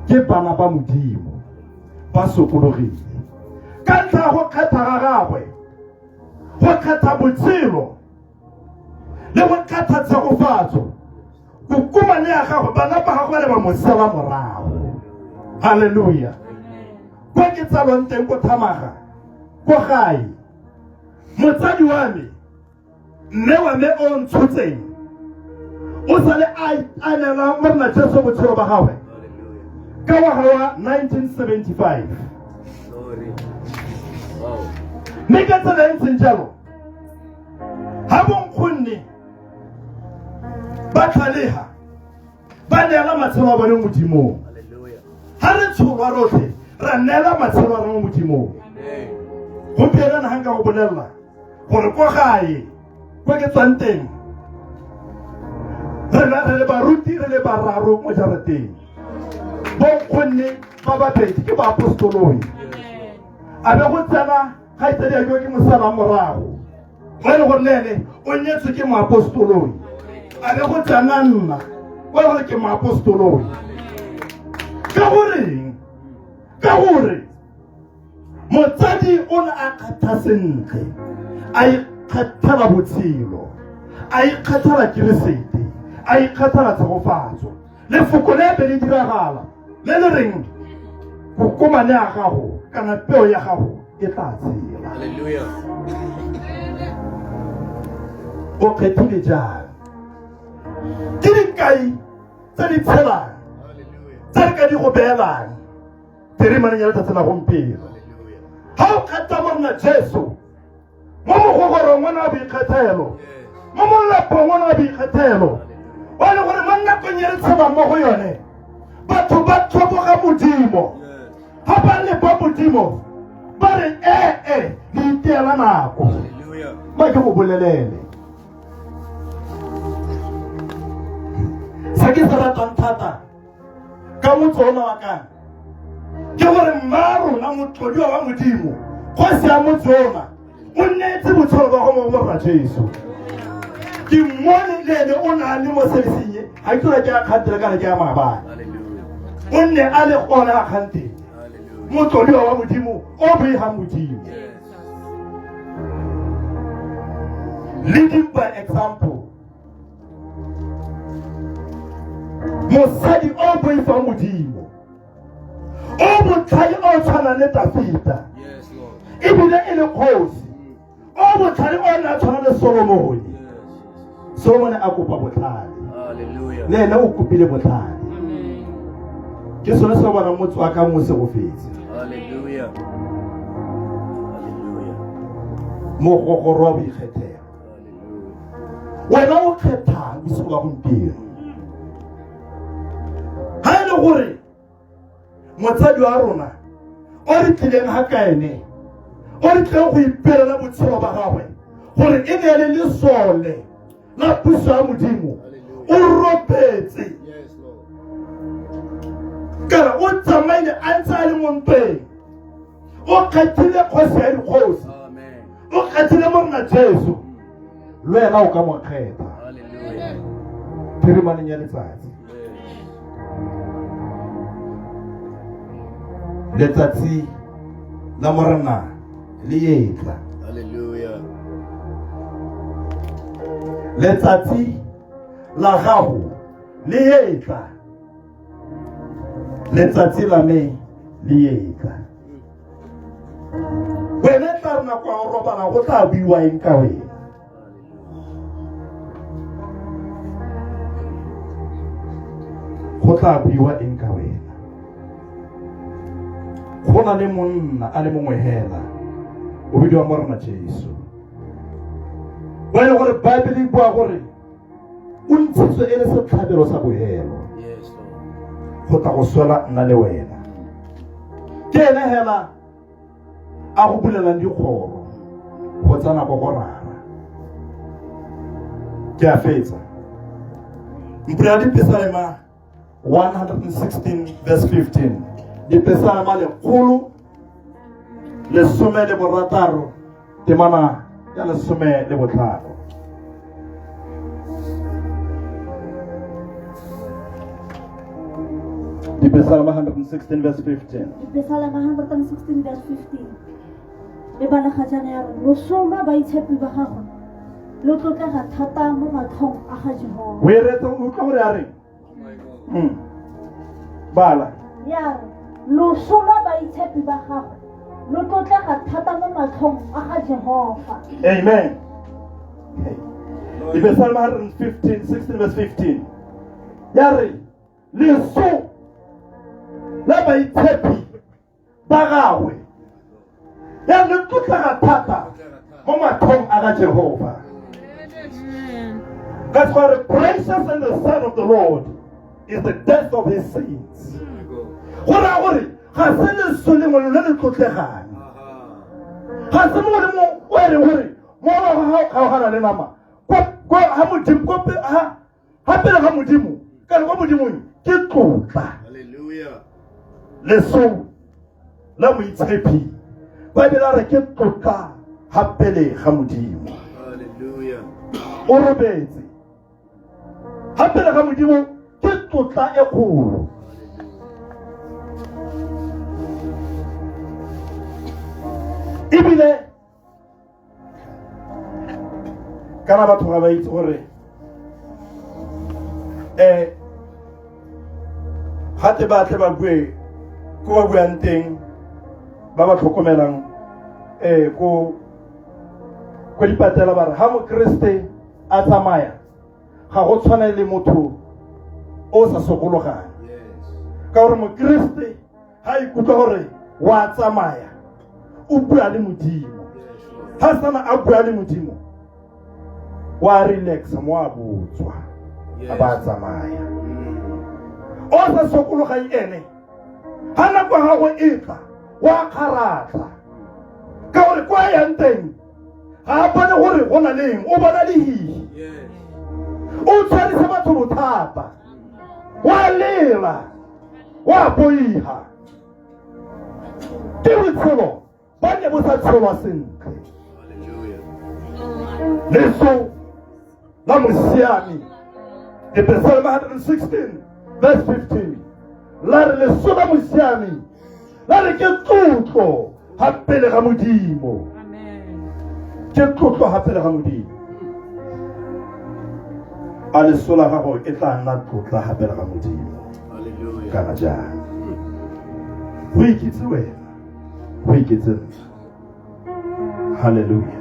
ke bana ba Modimo, ba sokologile ka ntlha ya go kgetha ga gagwe, go kgetha botshelo le go kgetha tshegofatso. Kokomane ya gagwe, bana ba gagwe le ba mo sala morago. Hallelujah. Kwa ke tsalwang teng ko Thamaga, ko gae, motsadi wa me, mme wa me o ntshotseng, o sale a neela Morena Jesu botshelo ba gagwe ka ngwaga wa 1975. Mme ka tsela e ntseng jalo, ha bonkgonne ba tlhalega ba neela matshelo a bone Modimong. Ha re tsholwa rotlhe ra neela matshelo a rona mo Modimong. Gompieno na ga nka go bolelela gore ko gae ko ke tswang teng re le baruti re le bararo mo jarateng, bonkgonne ba babedi ke baapostoloi, a be go tsena kgaitsadi ya ke mosala morago o e le gore le ene o nyetswe ke moapostoloi, a be go tsena nna o e le gore ke moapostoloi. Ka goreng? Ka gore motsadi o ne a kgatha sentle, a ikgethela botshelo, a ikgethela Keresete, a ikgethela tshegofatso. Lefoko le be le diragala le le reng kokomane ya gago kana peo ya gago e tla tshela. Hallelujah. O kgethile jang? Ke dikai tse di tshelang tse re ka di go beelang phirimaneng ya letsatsi la gompieno. Ha o kgetha Morena Jesu mo mogogorong ona wa boikgethelo, mo molapong ona wa boikgethelo, o e le gore mo nakong e re tshelang mo go yone batho ba tlhoboga Modimo. Ha ba leba Modimo ba re ee le iteela nako. Ma ke go bolelele se ke se ratang thata ka motse ona wa kang ke gore mma rona motlodiwa wa Modimo, kgosi ya motse ona, o neetse botshelo ba go mo Morena Jesu. Ke mmone le ene o na le mo serviceng e, ga ke tsela ke a kgantele kana ke ya maabane, o nne a le gone a kgantele, motlodiwa wa Modimo o boigang Modimo. Leading by example. Mosadi o boifang Modimo, o botlhale o tshwanang le Dafita, ebile e le kgosi, o botlhale o ne a tshwana le Solomone. Solomone a kopa botlhale, le ene o kopile botlhale. Ke sone se o bonang motse wa ka mo segofetse. Mogogoro wa boikgethelo. Wena o kgethang bosigo ba gompieno. Ga e le gore motsadi wa rona o re tlileng ga ka ene, o re tlileng go ipelela botshelo ba gagwe gore e ne le lesole la puso ya Modimo, o robetse kana o tsamaile a ntse a le mo ntweng, o kgethile kgosi ya dikgosi, o kgethile Morena Jesu, le wena o ka mo kgetha phirimaneng ya letsatsi. Letsatsi la Morena le etla. Letsatsi la gago le etla. Letsatsi la me le etla. Wena tla re nako ya go robala go tla buiwa eng ka wena? Go tla buiwa eng ka wena? Go na le monna a le mongwe hela, o bidiwa Morena Jesu. Ba e le gore Bible e bua gore o ntshitswe e le setlhabelo sa bohelo go tla go swela nna le wena. Ke ene hela a go bulelang dikgoro go tsena ko go Rara. Ke a fetsa. Mpulela Dipesalema 116 verse 15. Dipesalema 116 temana ya 15. Dipesalema 116 verse 15. Dipesalema 116 verse 15. Le balega jaana ya re, loso lwa baitshepi ba gagwe lo tlotlega thata mo matlhong a ga Jehofa. O e reetsa, o utlwa gore a reng? Bala. Ya re, loso lwa baitshepi ba gagwe lo tlotlega thata mo matlhong a ga Jehofa. Amen. Dipesalema 115, 16 verse 15. Ya re, leso la baitshepi ba gagwe ya le tlotlega thata mo matlhong a ga Jehofa. That's why the precious in the sight of the Lord is the death of his saints. Go raya gore ga se leso lengwe le le tlotlegang, ga se mongwe le mongwe o e reng gore mo wa ga o kgaogana le nama ga Modimo, ga pele ga Modimo, kana kwa Modimong ke tlotla. Leso la moitshepi, Bible a re ke tlotla ga pele ga Modimo. O robetse ga pele ga Modimo ke tlotla e kgolo. Ebile kana batho ga ba itse gore gate ba tle ba bue ko ba buang teng, ba ba tlhokomelang ko dipatela, ba re ha Mokreste a tsamaya ga go tshwane le motho o sa sokologang, ka gore Mokreste ha ikutlwa gore wa tsamaya o bua le Modimo, ha sana a bua le Modimo wa relax mo a botswa a ba tsamaya. O sa sokologang ene ha nako ya gago e tla wa kgaratlha, ka gore kwa yang teng ga a bone gore go na le eng, o bona lehihi, o tshwarisa batho bothata, wa lela, wa boiha. Ke botshelo ba ne bo sa tshelwa sentle. Leso la mosiami, Dipesalema 116 verse 15, la re leso la mosiami la re ke tlotlo ga pele ga Modimo. Ke tlotlo ga pele ga Modimo. A leso la gago e tla nna tlotla gape ga Modimo kana jang? Go ikitse wena, go ikitse nna. Halleluja.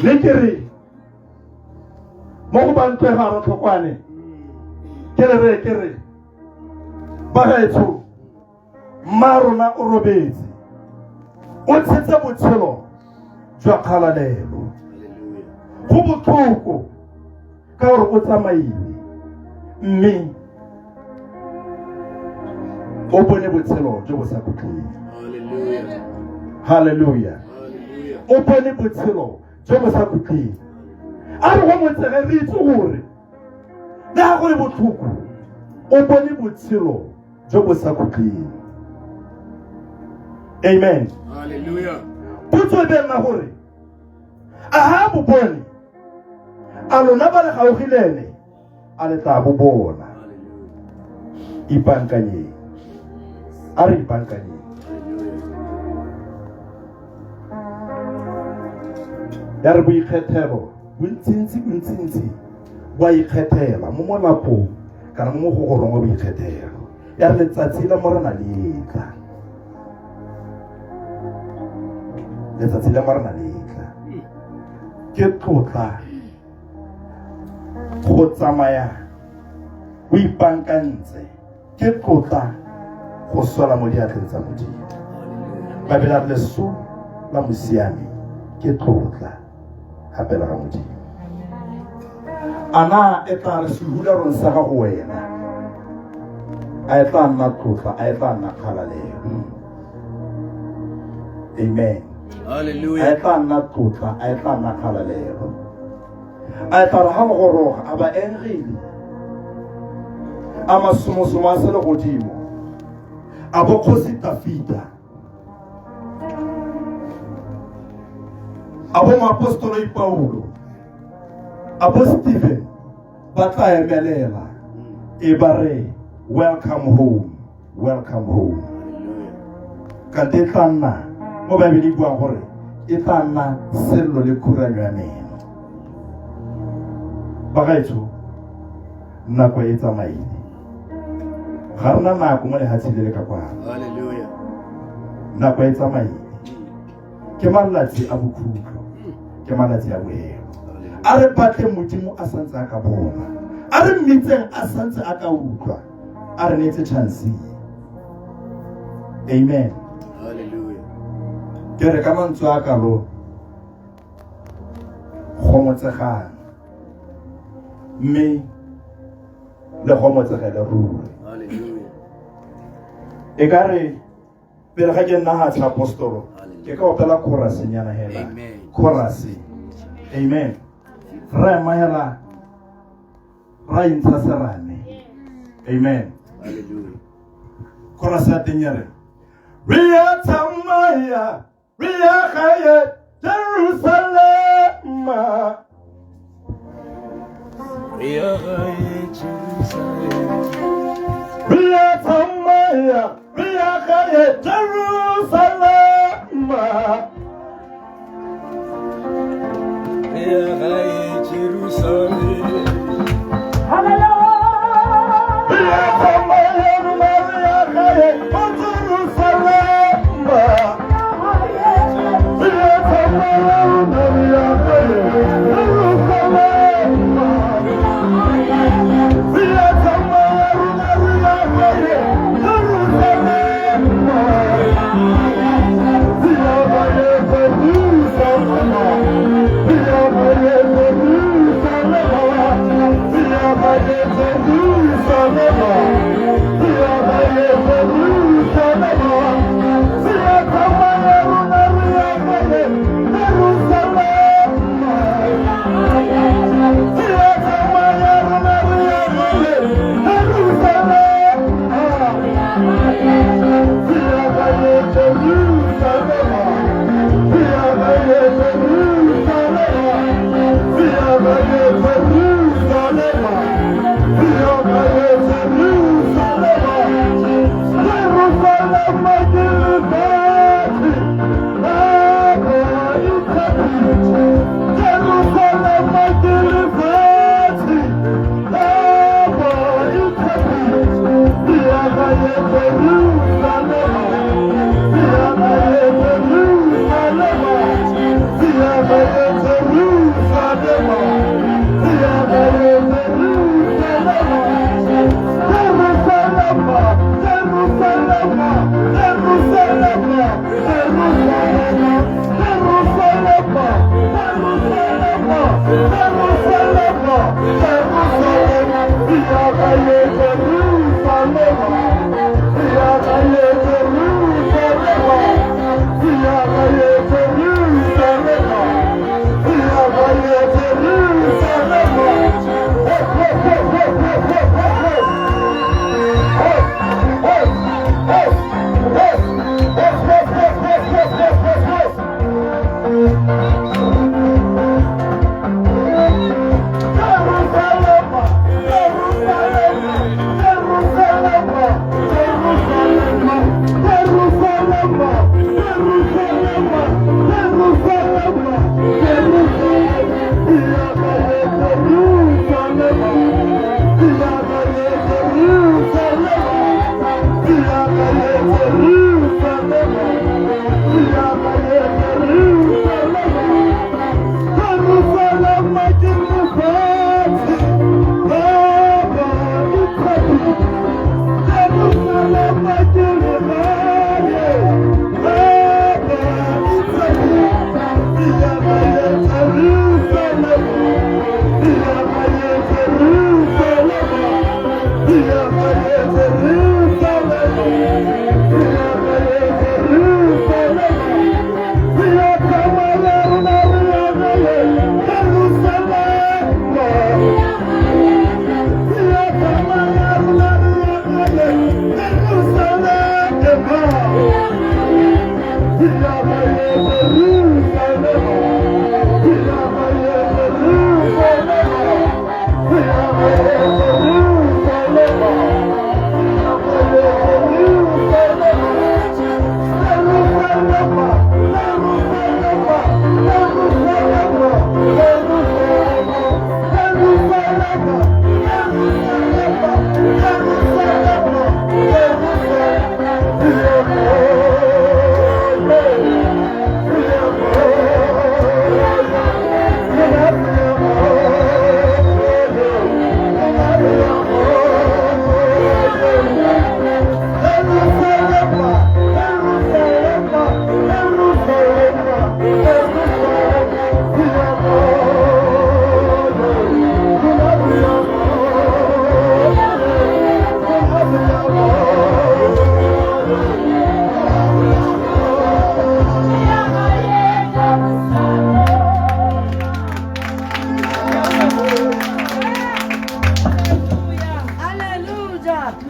Mme ke re mo go bantwe ga Ratlhokwane, ke re re ke re bagaetsho, mma rona o robetse, o tshetse botshelo jwa kgalalelo. Go botlhoko ka gore o tsamaile, mme o bone botshelo jo bo sa khutleng. Halleluja. O bone botshelo jo bo sa khutleng. A re go motsege re itse gore le ga go le botlhoko, o bone botshelo jo bo sa khutleng. Amen. Potso e be nna gore a ha bo bone, a lona ba le gaufi le ene a le tla bo bona? Ipankanyeng, a re ipankanyeng. Ya re boikgethelo bontsintsi bontsintsi bo a ikgethela mo molapong kana mo mogogorong wa boikgethelo. Ya re letsatsi la Morena le tla, letsatsi la Morena le tla, ke tlotla go tsamaya o ipankantse, ke tlotla go swela mo diatleng tsa Modimo. Babela re leso la mosiami ke tlotla gape la ga Modimo. A na e tla re sehularong sa gago wena, a e tla nna tlotla, a e tla nna kgalalelo? Amen. A e tla nna tlotla, a e tla nna kgalalelo? A e tla re ga go goroga a ba engele a masomosomo a selegodimo, a bo kgosi Tafita, a bo moapostoloi Paulo, a bo Stephen, ba tla emelela e ba re welcome home, welcome home. Kante e tla nna mo Baebele e buang gore e tla nna sello le khuranyo ya meno. Bagaetsho, nako e tsamaile, ga rena nako mo lehatsheng le le ka kwano. Nako e tsamaile, ke malatsi a bokhutlo, ke malatsi a bohelo. A re batleng Modimo a santse a ka bona, a re mmitseng a santse a ka utlwa, a re neetse chance. Amen. Ke re ka mantswe a kalo, gomotsegang mme le gomotsegele ruri. E ka re pele ga ke nna ga tsha apostolo, ke ka opela chorus nyana hela. Chorus. Amen. Ra ema hela, ra intsha serame. Amen. Chorus ya teng ya re, re a tsamaya, re ya gae Jerusalema. Re ya gae Jerusalema. Re a tsamaya, re ya gae Jerusalema. Re ya gae Jerusalema. Re a tsamaya, rona re ya gae ko Jerusalema. Re a tsamaya, rona re ya gae Jerusalema. Re a tsamaya, rona re ya gae Jerusalema. Re ya gae Jerusalema. Re ya gae Jerusalema.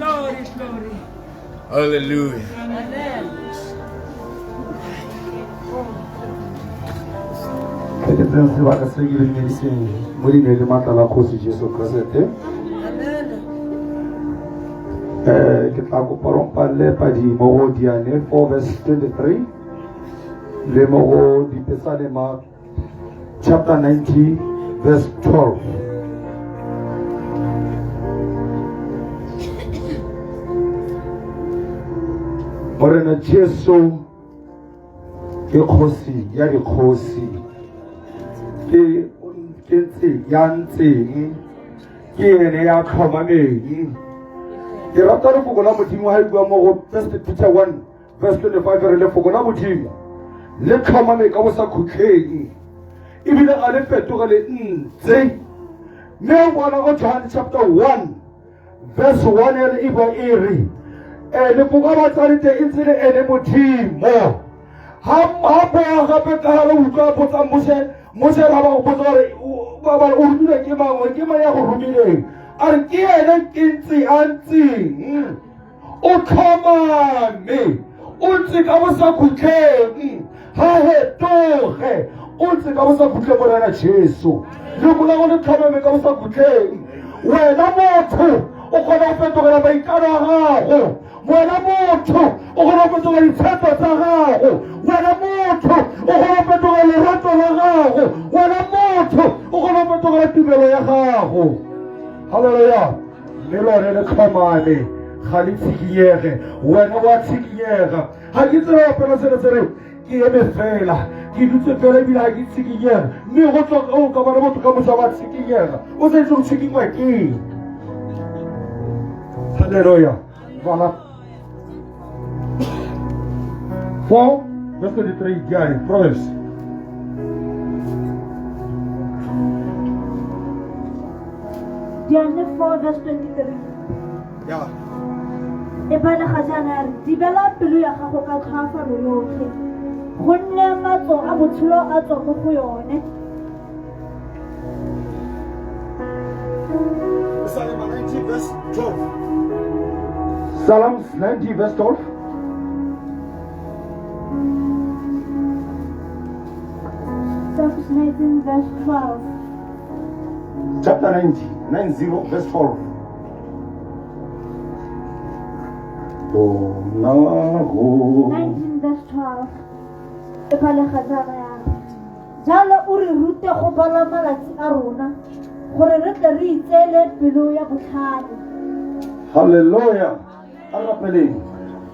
Glory, glory. Hallelujah. Ke ke tseng sebaka se ke dumediseng mo dineng le maatla la kgosi Jesu Keresete. Ke tla kopa gore mpalle padi mo go Diane 4 verse 23 le mo go Dipesalema chapter 90 verse 12. Morena Jesu ke kgosi ya dikgosi, ke ntse ya ntseng, ke ene ya tlhomameng. Ke rata lefoko la Modimo ha e bua mo go 1 Peter 1 verse 25, re lefoko la Modimo le tlhomame ka bo sa khutlheng, ebile ga le fetoge le ntse. Mme o bona go John chapter 1 verse 1 ene e bua e re, lefoko a batsadi teng e ntse le ene Modimo. Ha boa gape ka gare utlwa botsa Moshe, Moshe ra ba go botsa gore ba ba o romilwe ke mang, gore ke mang ya go romileng? A re ke ene ke ntse a ntseng, o tlhomame, o ntse ka bo sa khutleng, ha hetoge, o ntse ka bo sa khutleng. Morena Jesu lefoko la go le tlhomame ka bo sa khutleng. Wena motho o kgona go fetogela maikano a gago, wena motho o kgona go fetoga ditshepo tsa gago, wena motho o kgona go fetoga lerato la gago, wena motho o kgona go fetogela tumelo ya gago. Halleluja. Mme lone le tlhomame, ga le tshikinyege. Wena wa tshikinyega. Ga ke tsebe opela selo se re ke eme fela, ke dutse fela ebile ga ke tshikinyega, mme go tswa o ka bona motho ka mosa wa tshikinyega, o sa itse go tshikinywa ke eng. Halleluja. Voilà. 4 verse 23, Diane, Proverbs. Diane 4 verse 23. Yeah. E balega jaana ya re, dibela pelo ya gago ka tlhoafalo yotlhe, gonne matso a botshelo a tswa mo go yone. Psalm 90 verse 12. Psalms 90 verse 12. Psalms 19 verse 12. Chapter 90, 90 verse 12. Bona go 19 verse 12. E balega jaana ya re, jalo o re rute go bala malatsi a rona, gore re tle re itseele pelo ya botlhale. Halleluja. A rapeleng.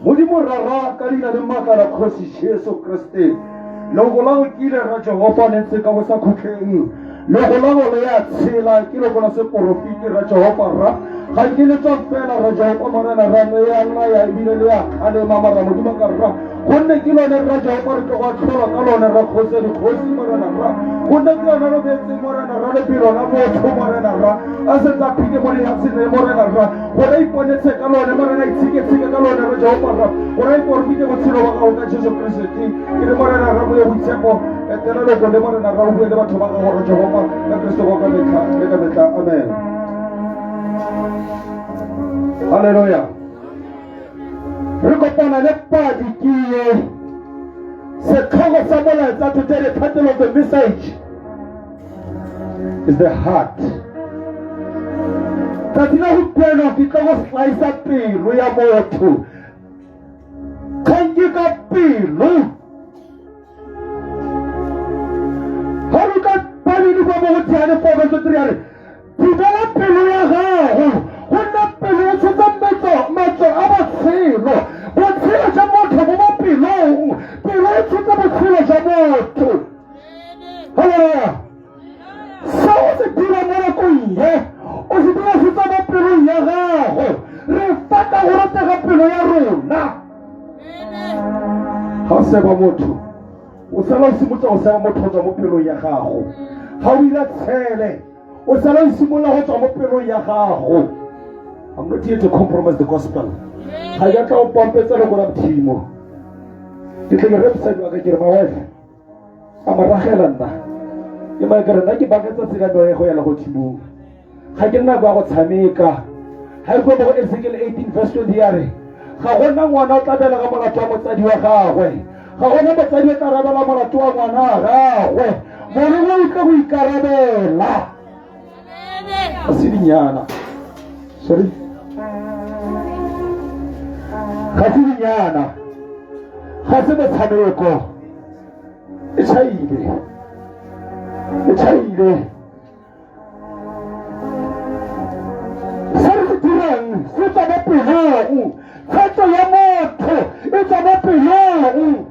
Modimo Rara, ka leina le maatla la kgosi Jesu Kriste, loko la go kile ra Jehova le ntse ka bo sa khutleng, loko la go le ya tshela ke loko la seporofiti ra Jehova ra ga ke le tswa fela ra Jehova Morena ra le ya laya ebile le ya kgalema, mara Modimo ka rra, gonne ke lone ra Jehova re tlo go atlholwa ka lone ra kgosi dikgosi Morena ra, gonne ke lone re beetseng Morena ra lepelo la motho Morena ra a setse a phile mo lefatsheng le Morena ra, gore a iponetse ka lone Morena, a itsheketsheke ka lone ra Jehova ra, gore a iporofite botshelo ba gago ka Jesu Kriste. Ke le Morena ra moya boitshepo, etela loko le Morena ra, o bue le batho ba gago ra Jehova ka Kriste wa ka metlha le ka metlha. Amen. Halleluja. Re kopana le padi ke ye setlhogo sa molaetsa. Today the title of the message is the heart. Tsatsi la gompieno ke tlo go slice pelo ya motho. Kgang ke ka pelo. Ga re ka Bible kwa mo go Diane 4 verse 3 ya re, thibela pelo ya gago, gonne pelo e tshotse matso a botshelo. Botshelo jwa motho bo mo pelong, pelo e tshotse botshelo jwa motho. Halleluja. Se o se dira mo nakong ye, o se dira se tswa mo pelong ya gago. Re fata go ratega pelo ya rona. Ga o seba motho, o sala o simotsa go seba motho go tswa mo pelong ya gago. Ga o ira tshele, o sala o simolola go tswa mo pelong ya gago. I'm not here to compromise the gospel. Ga ke tla o pampetsa le gona Modimo. Ke tle ke re mosadi wa ka, ke re my wife, a mo ragela nna ke mae, ke re nna ke baketsa tsela noe go ya legodimong, ga ke nako ya go tshameka. Ga e bua mo go Ezekiel 18 verse 20 ya re ga gona ngwana o tla belega molato wa motsadi wa gagwe, ga gona motsadi o tla rabela molato wa ngwana wa gagwe. Morongwa o tla go ikarabela. Ga se dinyana, sorry, ga se dinyana, ga se motshameko. E tšhaile, e tšhaile. Se re se dirang se tswa mo pelong. Tshwetso ya motho e tswa mo pelong.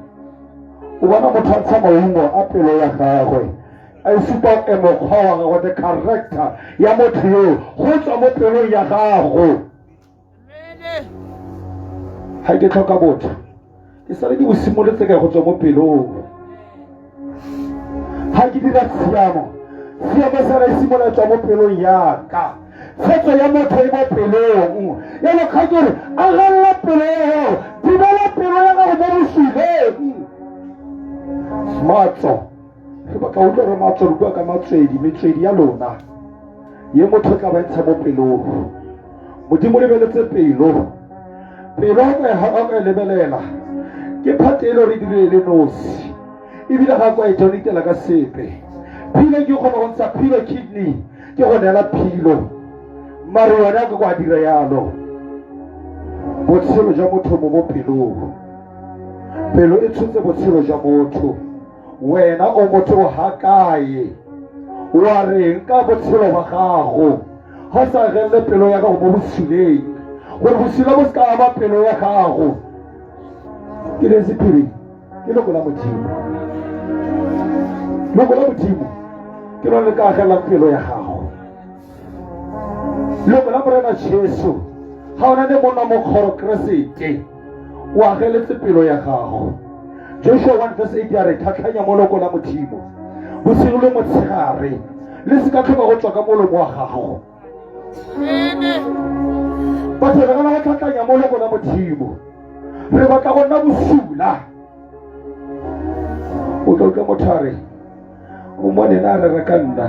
O bona motho a ntsha maungo a pelo ya gagwe, a e supa e mokgwa wa gagwe, the character ya motho yo go tswa mo pelong ya gago. Ga ke tlhoka botho, ke sale ke bo simolotse ka go tswa mo pelong. Ga ke dira tshiamo, tshiamo sala e simolola tswa mo pelong yaka. Tshwetso ya motho e mo pelong. Yalo kga ke re agelela pelo ya gago, thibela pelo ya gago mo bosuleng. Matso, re batla utlwa re matso, re bua ka matswedi, metswedi ya lona ye motho o tla ba ntsha mo pelong. Modimo lebeletse pelo, pelo ga ka e lebelela ke phate e le gore e dire le nosi, ebile ga kwa e donatela ka sepe. Philo ke kgona go ntsha philo, kidney ke go neela philo, mare yone ke kwa dira yalo. Botshelo jwa motho mo mo pelong, pelo e tshotse botshelo jwa motho. Wena o motho o ha kae? Wa reng ka botshelo ba gago? Ga sa agelele pelo ya gago mo bosuleng, gore bosula bo se ka ama pelo ya gago. Ke le sephiri, ke loko la Modimo. Loko la Modimo ke lone le ka agelelang pelo ya gago. Loko la Morena Jesu, ga ona le monna mokgoro Keresete, o ageletse pelo ya gago. Joshua 1 verse 8 ya re tlhatlhanya mo loko la Modimo bosigo le motshegare, le se ka tlhoka go tswa ka molomo wa gago. Batho re gana go tlhatlhanya mo loko la Modimo, re batla go nna bosula. O tla utlwa motho a re o mone na re reka nna.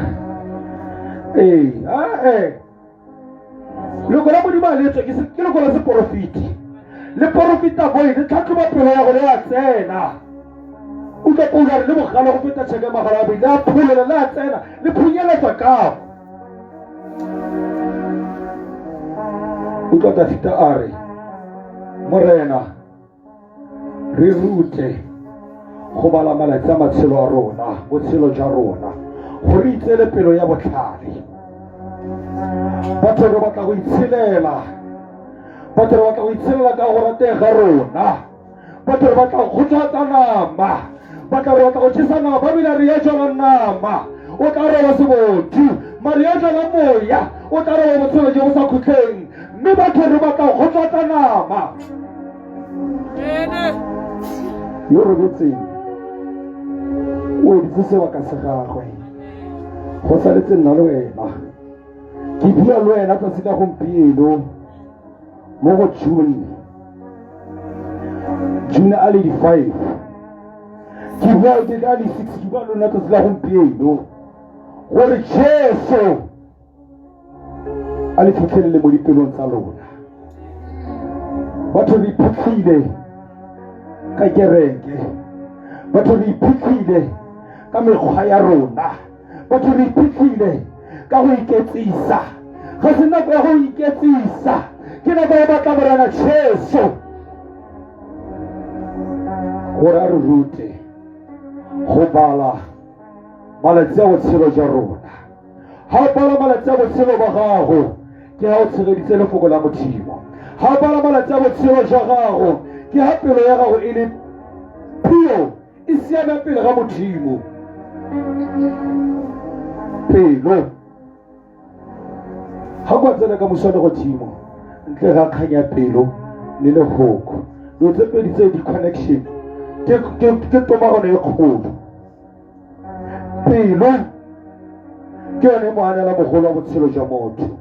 Ee, ae loko la Modimo a letswe ke loko la seporofiti, le porofita boe le tlhatlhoba pelo ya go le a tsena. Utlwa Paulo a re le bogale go feta tšhaka magala a bile a pholela, le a tsena, le phunyeletsa kago. Utlwa Dafita a re Morena re rute go bala malatsi a matshelo a rona, botshelo jwa rona, gore itseele pelo ya botlhale. Batho re batla go itshelela, batho re batla go itshelela ka go rateng ga rona, batho re batla go kgotsofatsa nama, batho re batla go jesa nama, ba bile re ya jala nama, o tla roba sebodu, mare ya jala moya, o tla roba botshelo jo bo sa khutleng. Mme batho re batla go kgotsofatsa nama. Yo robetseng o editse sebaka sa gagwe, go saletse nna le wena. Ke bua le wena tsatsi la gompieno mo go June, June a le di-5, ke bua ke ka di-6, ke bua le wena tsatsi la gompieno gore Jesu a le fitlhelele mo dipelong tsa lona. Batho re iphitlhile ka kereke, batho re iphitlhile ka mekgwa ya rona, batho re iphitlhile ka go iketsisa. Ga se nako ya go iketsisa, ke nako ya batla Morena Jesu gore a re rute go bala malatsi a botshelo jwa rona. Ga o bala malatsi a botshelo ba gago, ke ga o tshegeditse lefoko la Modimo. Ga o bala malatsi a botshelo jwa gago, ke ga pelo ya gago e le pure, e siame pele ga Modimo. Pelo ga kwa tsena ka moswane godimo ntle ga kgang ya pelo le lehoko, dilo tse pedi tse di connection ke tomagano e kgolo. Pelo ke yone moanela mogolo wa botshelo jwa motho.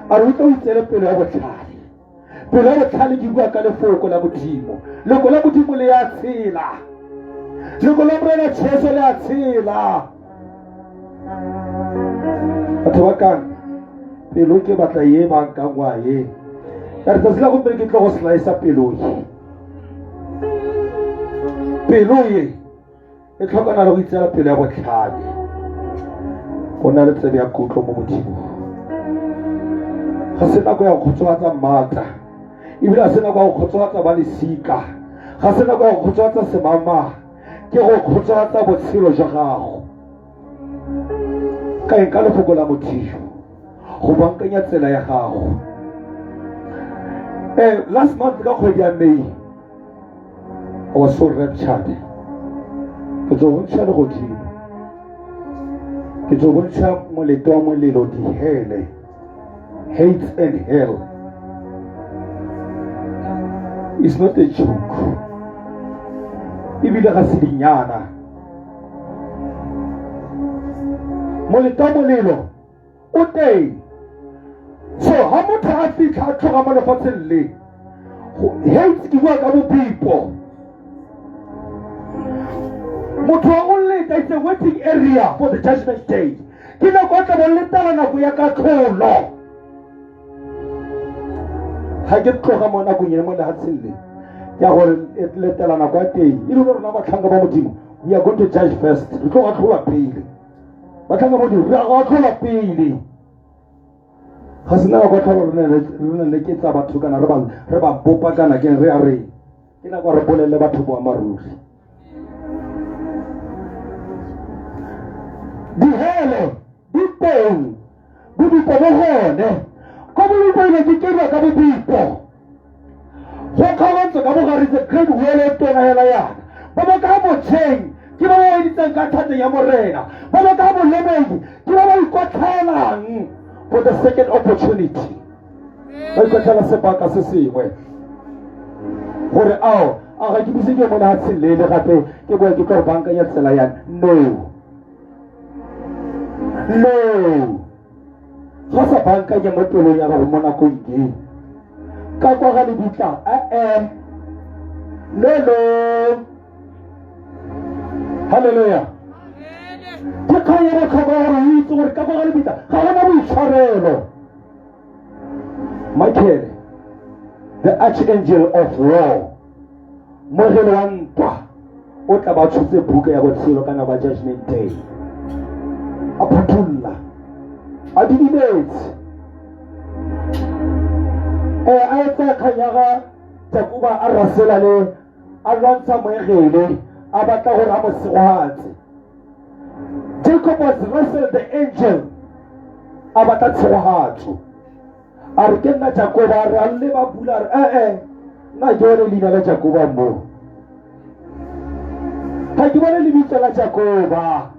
A re o tle o itseele pelo ya botlhale. Pelo ya botlhale ke bua ka lefoko la Modimo. Lefoko la Modimo le ya tshela, lefoko la Morena Jesu le a tshela. Batho ba kang pelo ke batla ye bankangwa ye. Ka re tsatsi la gompieno ke tlo go slice pelo ye. Pelo ye e tlhokana le go itseela pelo ya botlhale. Go na le tsebe ya kutlo mo Modimong. Ga se nako ya go kgotsofatsa maatla, ebile ga se nako ya go kgotsofatsa ba lesika, ga se nako ya go kgotsofatsa semama, ke go kgotsofatsa botshelo jwa gago. Ka eng? Ka lefoko la Modimo go bankanya tsela ya gago. Last month ka kgwedi ya May, I was so raptured. Ke tlo bontšha legodimo, ke tlo bontšha moleto wa molelo, dihele, hate and hell. It's not a joke, ebile ga se dinyana. Moleto wa molelo o teng. So ha motho a fitlha a tloga mo lefatsheng le, hate ke bua ka bobipo, motho wa go leta, it's a waiting area for the judgment day. Ke nako e tla bo letela nako ya katlholo. Ga ke tloga mo nakong e mo lefatsheng le, ke ya gore e letela nako ya teng. E le rona batlhanka ba Modimo, we are going to judge first. Re tlo atlhola pele. Batlhanka ba Modimo, re ya go atlhola pele. Ga se nako ya tlholo re ne le ketsa batho kana re ba bopa kana ke re a reng. Ke nako re bolelele batho boammaaruri. Dihele di teng, bobipo bo gone. Ko bobipo ile ke keriwa ka bobipo. Go kgaogantswe ka bogare, the great wheel e tona hela yana. Ba ba ka botjheng ke ba ba weditseng ka thata ya Morena. Ba ba ka bolemeng ke ba ba ikotlhaelang for the second opportunity. Ba ikotlhaela sebaka se sengwe. Gore ao, a ga ke buse ke mo lefatsheng le le gape ke boe ke tlo go bankanya tsela ya no. No. Ga sa bankanya mo pelong ya gago mo nakong e. Ka kwa ga lebitla, eh. No, no. Hallelujah. Ke kgang e botlhokwa gore o itse gore ka kwa ga lebitla ga gona boitshwarelo. Michael, the archangel of war, mogele wa ntwa, o tla ba tshotse buka ya botshelo ka nako ya judgment day. A phuthulla, a didimetse. A etsa kgang ya ga Jakoba a rasela le a lwantsha moengele, a batla gore a mo segogatse. Jacob was wrestled the angel, a batla tshegogatso. A re ke nna Jakoba, a re a leba pula, a re ee, nna ke bone leina la Jakoba mo. Ga ke bone lebitso la Jakoba.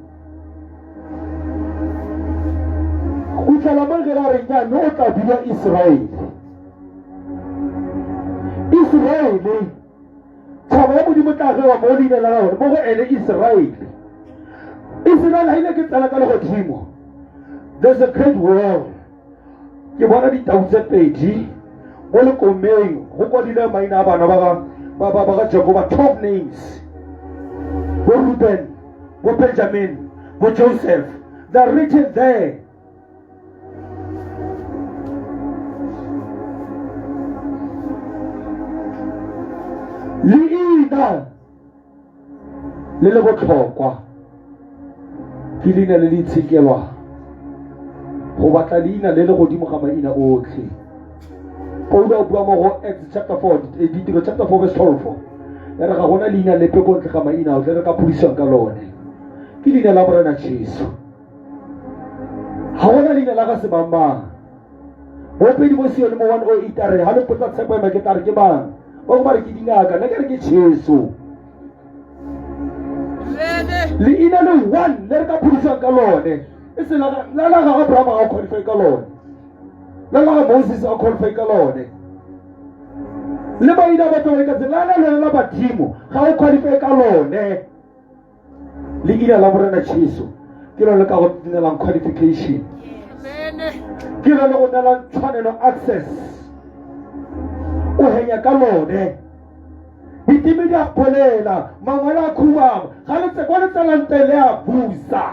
Go tlala moengele a re nya, mme o tla bidiwa Israele. Israele, tšhaba ya Modimo tla gewa mo leina la gagwe mo go ene Israele. Israele ha ile ke tsena ka legodimo. There's a great wall. Ke bona ditau tse pedi mo lekomeng, go kwadile maina a bana ba ga Jakoba, 12 names. Bo Reuben, bo Benjamin, bo Joseph, they're written there. Leina le le botlhokwa ke leina le le itshekelwang. Go batla leina le le godimo ga maina otlhe. Paulo a bua mo go Acts chapter 4, Ditiro chapter 4 verse 12. Ya re ga gona leina lepe ko ntle ga maina otlhe re ka phodisiwang ka lone. Ke leina la Morena Jesu. Ga gona leina la ga semang-mang. Bopedi bo Sione mo 108 a re, ha le mpotsa tshepo ya me ke tla re ke mang? Ba go ba re ke dingaka, nna ke re ke Jesu. Leina le one le re ka phodisiwang ka lone, e se la la ga Abraham ga o qualify ka lone, la la ga Moses ga o qualify ka lone, le maina a batho ba ka la la lone la badimo ga o qualify ka lone. Leina la Morena Jesu ke lone le ka go neelang qualification, ke lone go neelang tshwanelo, access. O henya ka lone, diteme di a bolela, mangwele a khubama, ga le tse kwa le tselang teng le a busa.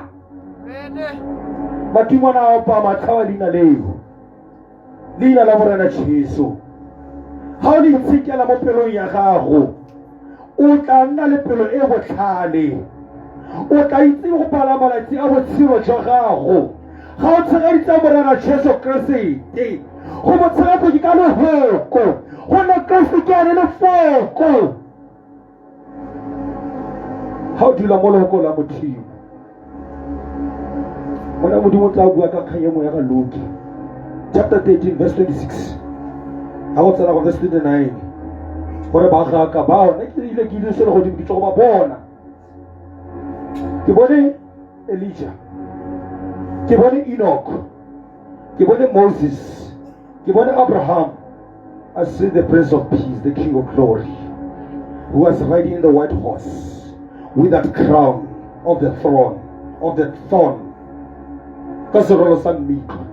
Badingwana a opa matshaba leina leo, leina la Morena Jesu. Ga o le itshekela mo pelong ya gago, o tla nna le pelo e botlhale. O tla itse go bala malatsi a botshelo jwa gago. Ga o tshegeditse Morena Jesu Keresete, go mo tshegetsa ke ka lehoko, gonne Keresete ke ene lefoko. Ga o dula mo lehoko la Modimo, mona Modimo o tla bua ka kgang e nngwe ya ga Luke chapter 13 verse 26 ga go tsena go verse 29, gore bagaka bao nna ke ile ke ile se legodimo ke tlo go ba bona. Ke bone Elijah, ke bone Enoch, ke bone Moses, ke bone Abraham. I see the Prince of Peace, the King of Glory, who was riding in the white horse with that crown of the throne, of the thorn. Ka serolo sa mmitlwa.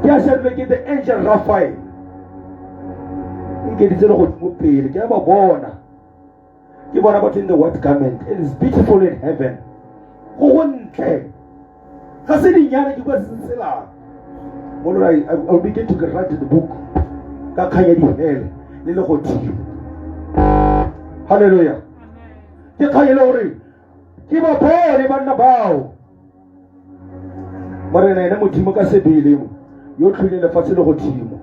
Ke a shebile ke the angel Raphael. Nkeditse le godimo pele, ke a ba bona. Ke bona batho in the white garment. It is beautiful in heaven. Go gontle. Ga se dinyane ke kwa se selang. Mo I will begin to write the book ka kgang ya dihele le legodimo. Hallelujah. Ke kgang e le gore ke ba bone banna bao. Morena ene Modimo ka sebele yo tlhole lefatshe le godimo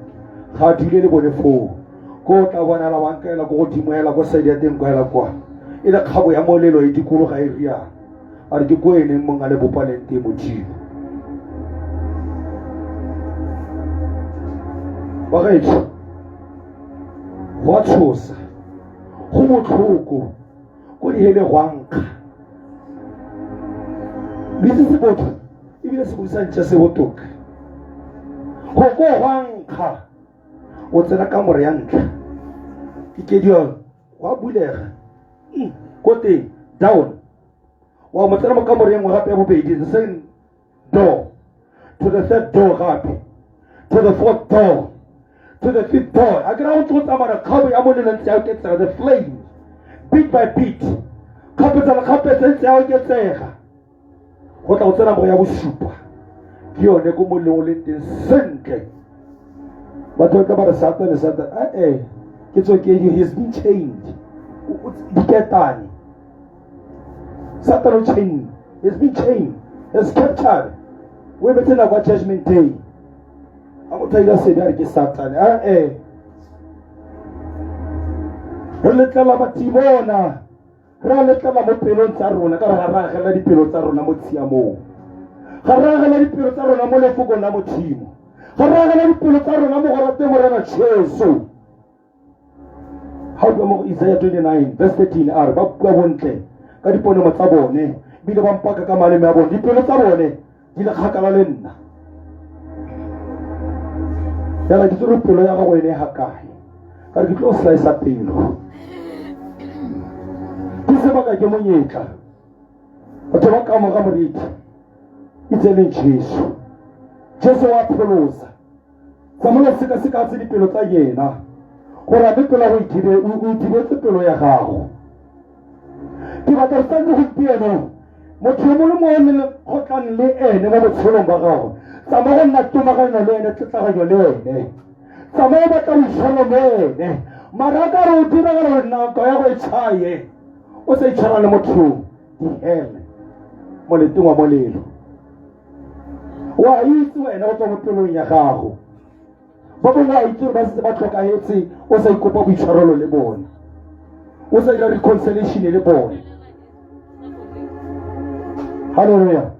ga a dule le bone foo, ko o tla bonala wa nkaela ko godimo hela ko side ya teng kwa hela kwa e le kgabo ya molelo e dikologa e riang, a re ke ko eneng mong a le bopaleng teng Modimo. Bagaetsho, go a tshosa, go botlhoko, ko dihele go a nkga. Le itse sebotho ebile se busa ntša se botoka. Go ko go a nkga, o tsena kamore ya ntlha, ke kediwa go a bulega ko teng down, wa mo tsena mo kamore e nngwe gape ya bobedi, the same door, to the third door gape, to the fourth door, to the fifth door. A kry-a go ntse go tsamaya kgabo ya molelo ntse ya oketsega, the flame bit by bit, kgapetsa le kgapetsa ntse ya oketsega, go tla go tsena mo ya bosupa, ke yone ko molelo o leng teng sentle. Batho ba tla ba re Satane, Satane, ee ke tsokedi, he has been chained, diketane. Satan o chained, he has been chained, he has captured. O emetse nako ya judgment day. A motho a ira sebe a re ke Satane, ee re letlela batimona, re a letlela mo pelong tsa rona, ka re ga re agela dipelo tsa rona mo tshiamong, ga re agela dipelo tsa rona mo lefokong la Modimo, ga re agela dipelo tsa rona mo go rate Morena Jesu. Ga o bua mo go Isaiah 29 verse 13, a re ba bua bontle ka diponomo tsa bone, ebile ba mpaka ka maleme a bone, dipelo tsa bone di le kgakala le nna. Jala ke tsere pelo ya gago ene ga kae, ka re ke tlo slice pelo, ke sebaka ke monyetla. Batho ba kamoga moriti itseleng Jesu, Jesu wa pholosa. Samuel seka-seka tse dipelo tsa yena gore a mme pelo ya go o ithibetse pelo ya gago. Ke batla re santse gompieno motho yo mongwe mo le kgotlang le ene mo botshelong ba gago, tsamaya go nna tomagano le ene, tletlaganyo le ene, tsamaya o batla boitshwaro mo ene. Mara a ka re o diragala gore nako ya go e tshaye o sa itshwara le motho, dihele moleteng wa molelo. Wa itse wena go tswa mo pelong ya gago, ba bangwe a itse gore ba setse ba tlhokagetse, o sa ikopa boitshwarelo le bone, o sa dira reconciliation le bone. Halleluja.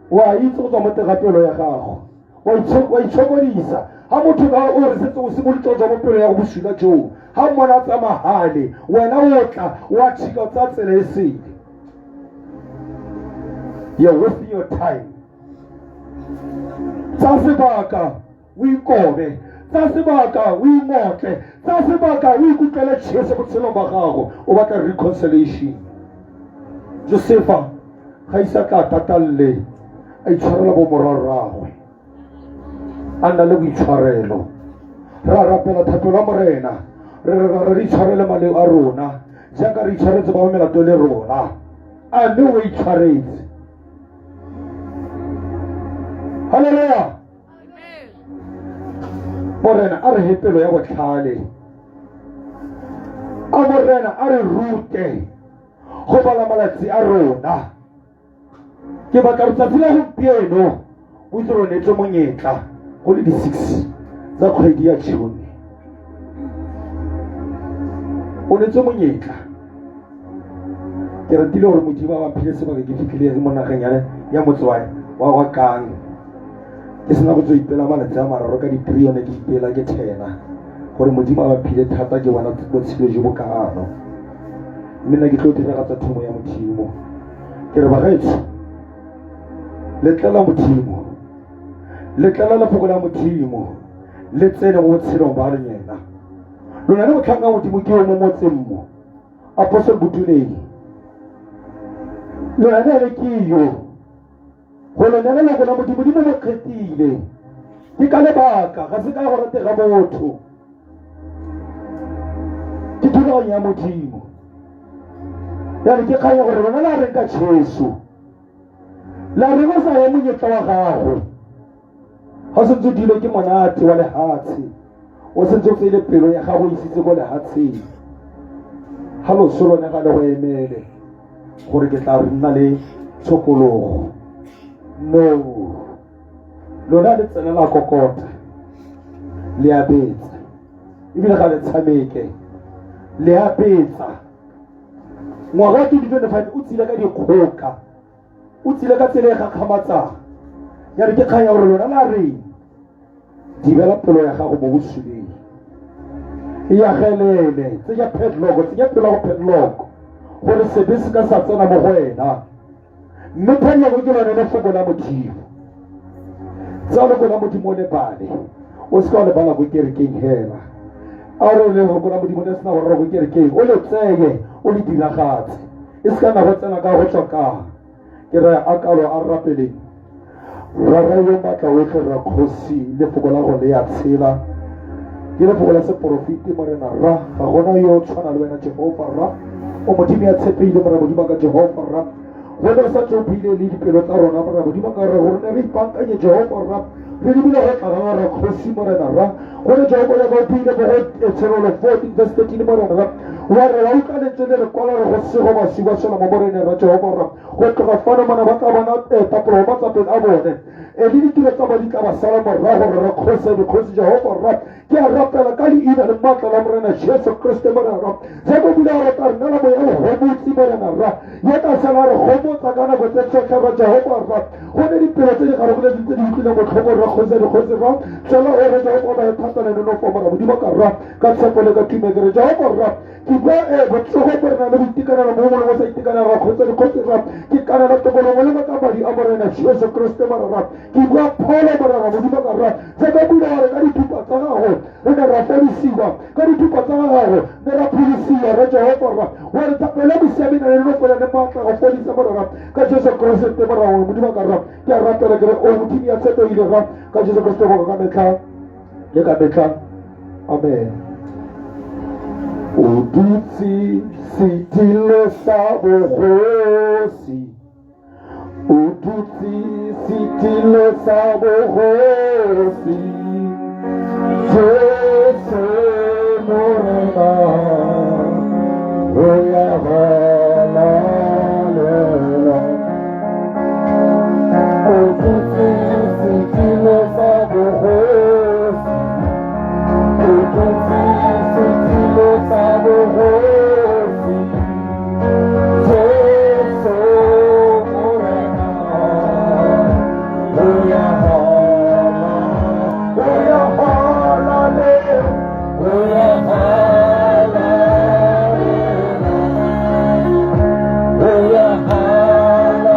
Wa itse go tswa mo teng ga pelo ya gago, wa itshokodisa ga motho ka o re setse o simolotse go tswa mo pelo ya go bosula joo, ga mmona a tsamagale, wena o tla wa tšhika o tsaya tsela e sele. You're wasting your time. Tsa sebaka o ikobe, tsa sebaka o ingotle, tsa sebaka o ikutlwele Jesu botshelong ba gago, o batla reconciliation. Josefa ga isa tla tatalle a itshwarela bo morwarragwe, a nna le boitshwarelo. Re a rapela thato la Morena, re re re itshwarele maleo a rona jaaka re itshwaretse ba melato le rona. A mme o itshwaretse? Halleluja. Morena a re he pelo ya botlhale. A Morena a re rute go bala malatsi a rona. Ke batla letsatsi la gompieno o itse gore neetswe monyetla go le di-six tsa kgwedi ya June. O neetswe monyetla. Ke ratile gore Modimo a ba mphile sebaka ke fitlhile mo nageng ya motse wa wa Kang. Ke sena go tswa ipela malatsi a mararo ka di-three yone ke ipela ke thena gore Modimo a ba phile thata ke bona botshelo jo bo kaano. Mme nna ke tlo diragatsa thomo ya Modimo. Ke re bagaetsho, letlela Modimo, letlela lefoko la Modimo le tsene mo botshelong ba lenyena. Lona le botlhanka Modimo ke yo mo motseng mo. Apostle Botuleng. Lona le ke yo. Go le nela lefoko la Modimo, Modimo mo kgethile. Ke ka lebaka, ga se ka go ratega motho. Ke thulaganyo ya Modimo. Jale ke kgang ya gore lona la reng ka Jesu. La reng o sa ye monyetla wa gago. Ga o sentse o dile ke monate wa lehatshe. O sentse o tseile pelo ya gago o isitse ko lehatsheng. Ga loso lone ga le go emele gore ke tla nna le tshokologo. No. Lona le tsenela kokota. Le a betsa. Ebile ga le tshameke. Le a betsa. Ngwaga wa 2025 o tsile ka dikgoka. O tsile ka tsela e gakgamatsang. Ya re ke kgang ya gore lona la reng? Dibela pelo ya gago mo bosuleng. E agelele, tsenya padlock, tsenya pelo ya go padlock gore sebe se ka sa tsena mo go wena. Mme padlock ke lone lefoko la Modimo. Tsaya lefoko la Modimo o le bale. O se ka wa le bala ko kerekeng hela. A re lefoko la Modimo le sena go rera ko kerekeng, o le tseye, o le diragatse. E se ka na go tsena ka go tswa ka. Ke raya a kalo a rapeleng. Rara yo maatla otlhe rra kgosi, lefoko la go le ya tshela. Ke lefoko la seporofeti Morena rra, ga gona yo tshwana le wena Jehova rra. O Modimo ya tshepeile Morena Modimo ka Jehova rra. Go ne o sa tse o buile le dipelo tsa rona Morena Modimo ka re gore ne re ipaakanye Jehova rra. Re lebile go tla ga rra kgosi Morena rra. Go ne Jehova ya ka o buile mo go Tshenolo 14 verse 13 Morena rra. Wa re wa utlwa lentswe le re kwala re go sego basi ba swela mo Moreneng rra Jehova rra. Go tloga fano mona ba tla bona tapolo mo matsapeng a bone. E le ditiro tsa bone di tla ba sala morago rra kgosi dikgosi Jehova rra. Ke a rapela ka leina le maatla la Morena Jesu Kriste Morena rra. Jaaka o bile wa re tla re neela moya o gomotse Morena rra. Ya tla sala re gomotsa ka nako tse tsotlhe rra Jehova rra. Go ne dipelo tse di garogileng tse di utlwileng botlhoko rra kgosi dikgosi rra. Tswela o re Jehova ba e thata le nonofo Morena Modimo ka rra. Ka tshepo le ka tumelo ke re Jehova rra. Ke bua botsogo Morena le boitekanelo mo mongwe le sa itekanela rra kgotsa dikgosi rra. Ke kanela tokologo le ka madi a Morena Jesu Kriste Morena rra. Ke bua pholo Morena Modimo ka rra. Jaaka bula wa re ka dithupa tsa gago re ne ra fodisiwa, ka dithupa tsa gago ne ra pholosiwa rra Jehova rra. Wa re thapelo bosiame na le nonofo le maatla go fodisa Morena ka Jesu Kriste Morena Modimo ka rra. Ke a rapela ke re o Modimo ya tshepeile rra ka Jesu Kriste go ka metlha le ka metlha. Amen. O dutse setilo sa bogosi. O dutse setilo sa bogosi. Jesu Morena o ya halalela. O dutse setilo sa bogosi. O dutse setilo sa bogosi. Jesu Morena o ya hala, o ya halalela, o ya halalela, o ya halalela.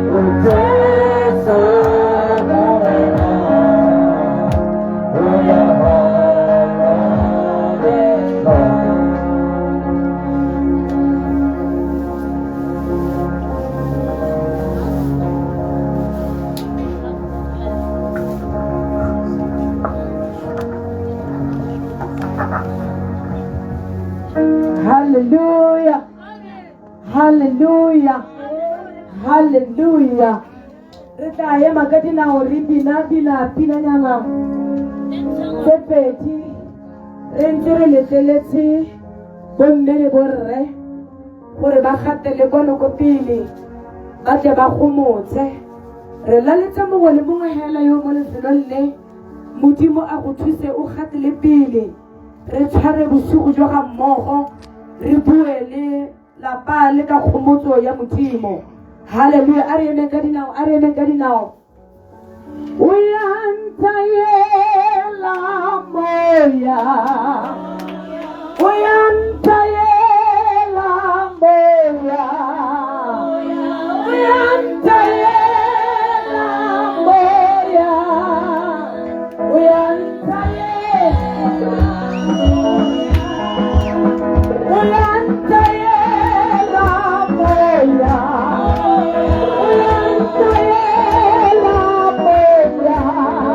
O Jesu Morena o ya halalela. Hallelujah. Hallelujah. Hallelujah. Re Re tla ema ka dinao re bina bina pinanyana tse pedi re ntse re letleletse bomme le borre gore ba gatele kwano ko pele ba tle ba gomotse. Re laletsa mongwe le mongwe hela yo mo lefelong le Modimo a go thuse o gatele pele re tshware bosigo jo ga mmogo re bue le lapa le ka kgomotso ya Modimo. Haleluya! A re emeng ka dinao, a re emeng ka dinao. Uyantayela moya, uyantayela moya, uyantayela moya, uyantayela, uyantayela moya, uyantayela moya.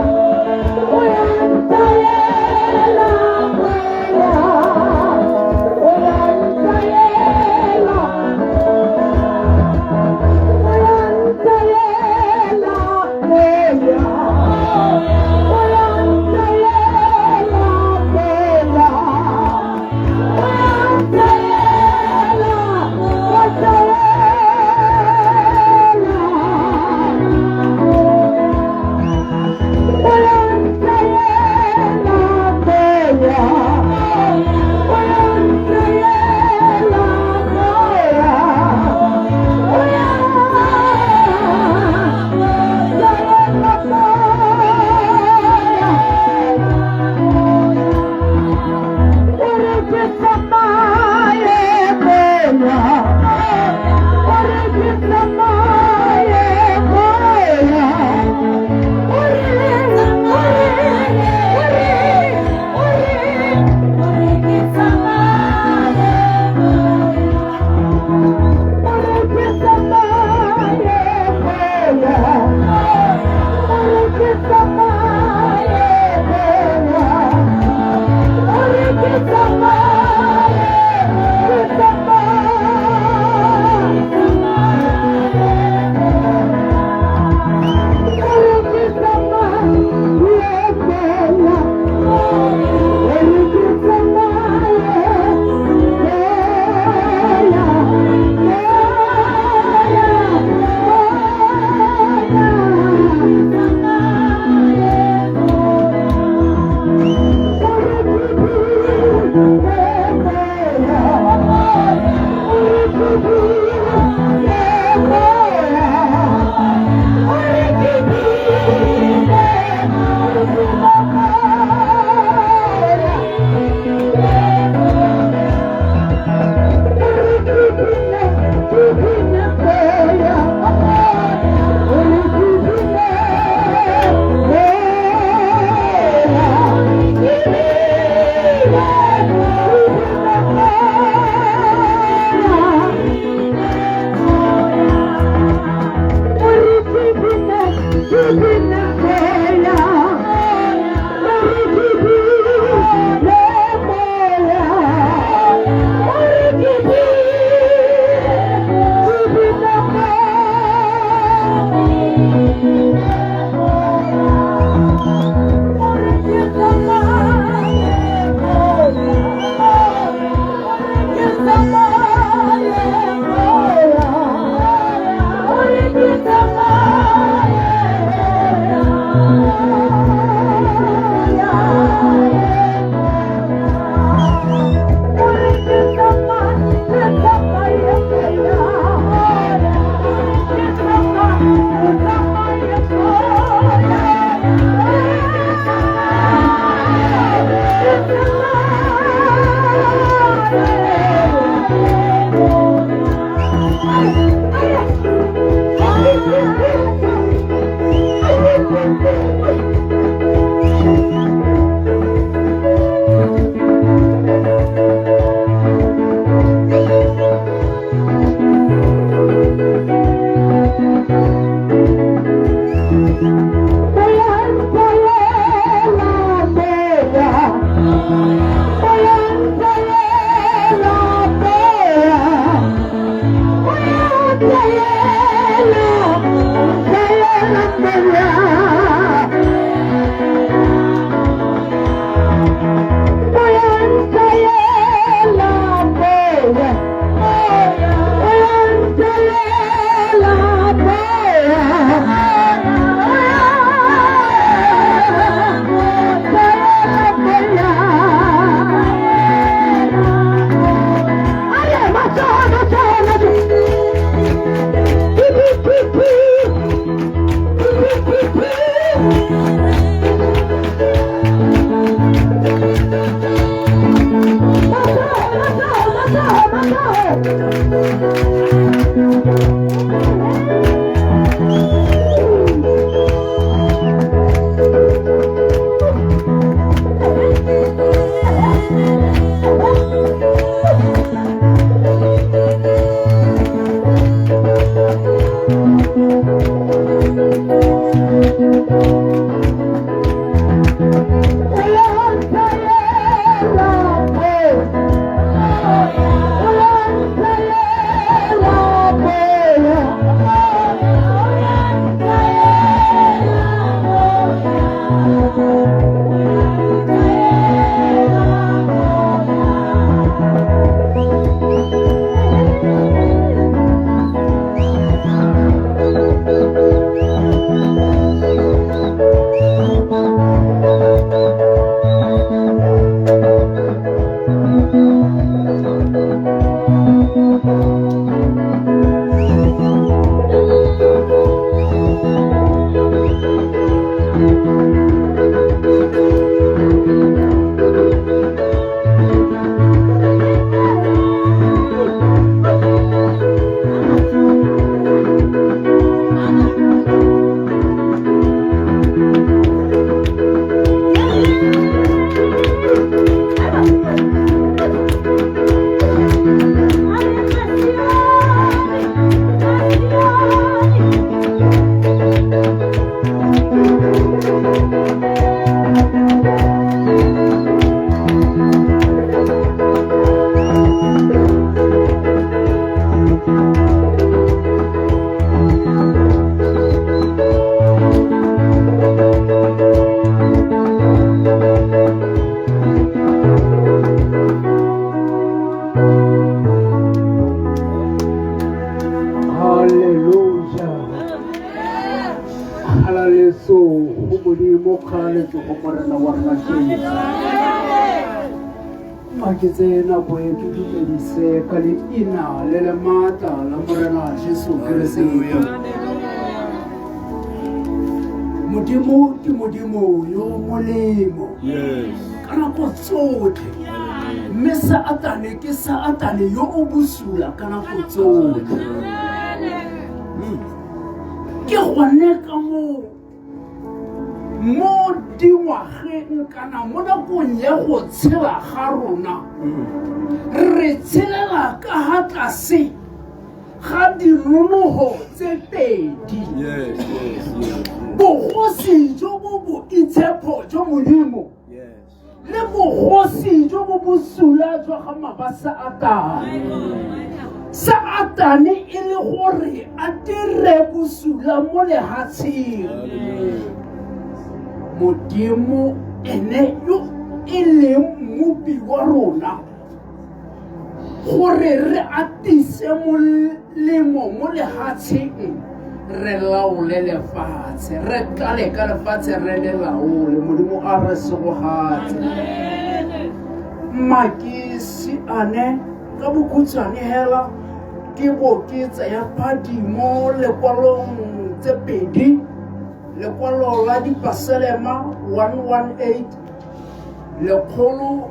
Hallelujah. Kgalaletso go Modimo, kgalaletso go Morena wa rona Jesu. A ke tseye nako e ke dumedise ka leina le le maatla la Morena Jesu Keresete. Modimo ke Modimo yo molemo ka nako tsotlhe, mme Saatane ke Saatane yo o bosula ka nako tsotlhe. Ke gone ka moo mo dingwageng kana mo nakong ya go tshela ga rona re tshelela ka ha tlase ga dinonogo tse pedi. Bogosi jo bo boitshepho jo Modimo le bogosi jo bo bosula jwa ga maba Saatane. Saatane e le gore a dire bosula mo lehatsheng. Modimo ene yo e leng mmopi wa rona gore re atise molemo mo lehatsheng, re laole lefatshe, re tlale ka lefatshe, re le laole. Modimo a re segogatse. Makisi ane ka bokhutshwane hela ke bo ke tsaya phadimo lekwalong tse pedi, lekwalo la Dipaselema 118 118,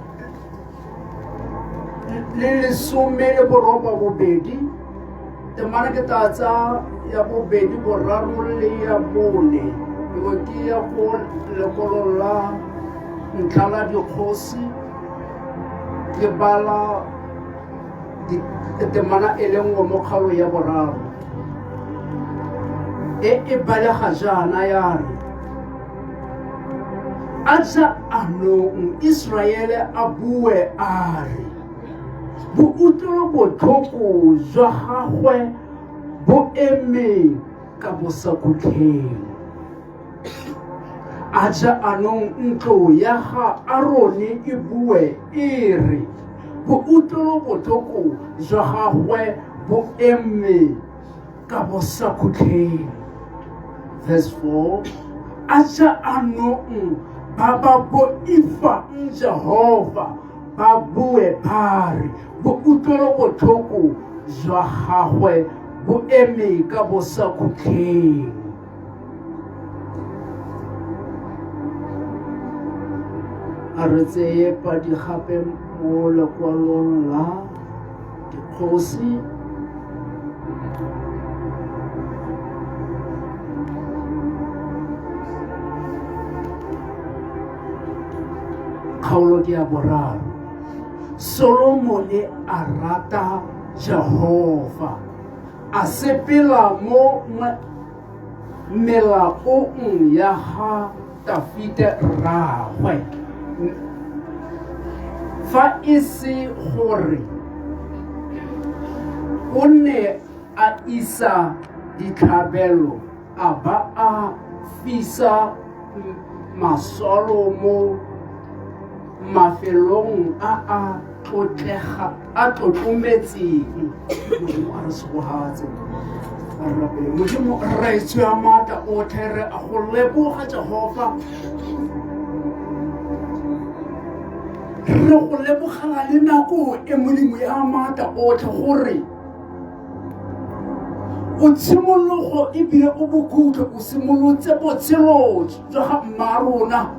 temana ke tla tsa ya bobedi, boraro le ya bone. Ke bo ke ya go lekwalo la ntlha la Dikgosi, ke bala temana e le nngwe mo kgaolo ya boraro e e balega jaana ya re: a jaanong Iseraele a bue a re, boutlwelobotlhoko jwa gagwe bo eme ka bosakhutleng. A jaanong ntlo ya ga Arone e bue e re, boutlwelobotlhoko jwa gagwe bo eme ka bosakhutleng. Verse 4, a jaanong ba ba boifang Jehova ba bue ba re, boutlwelobotlhoko jwa gagwe bo eme ka bosakhutleng. A re tseye padi gape mo lekwalong la Dikgosi kgaolo ke ya boraro. Solomone a rata Jehova, a sepela mo melaong ya ga Tafite rraagwe, fa e se gore o ne a isa ditlhabelo a ba a fisa maswalo mo mafelong a a tlotlega a tlotlometseng. Modimo a re segogatse, a re rapele. Modimo rraetsho ya maatla otlhe, re a go leboga Jehova, re go lebogela le nako e Modimo ya maatla otlhe gore O tshimologo ebile o bokhutlo, o simolotse botshelo jwa ga mmarona,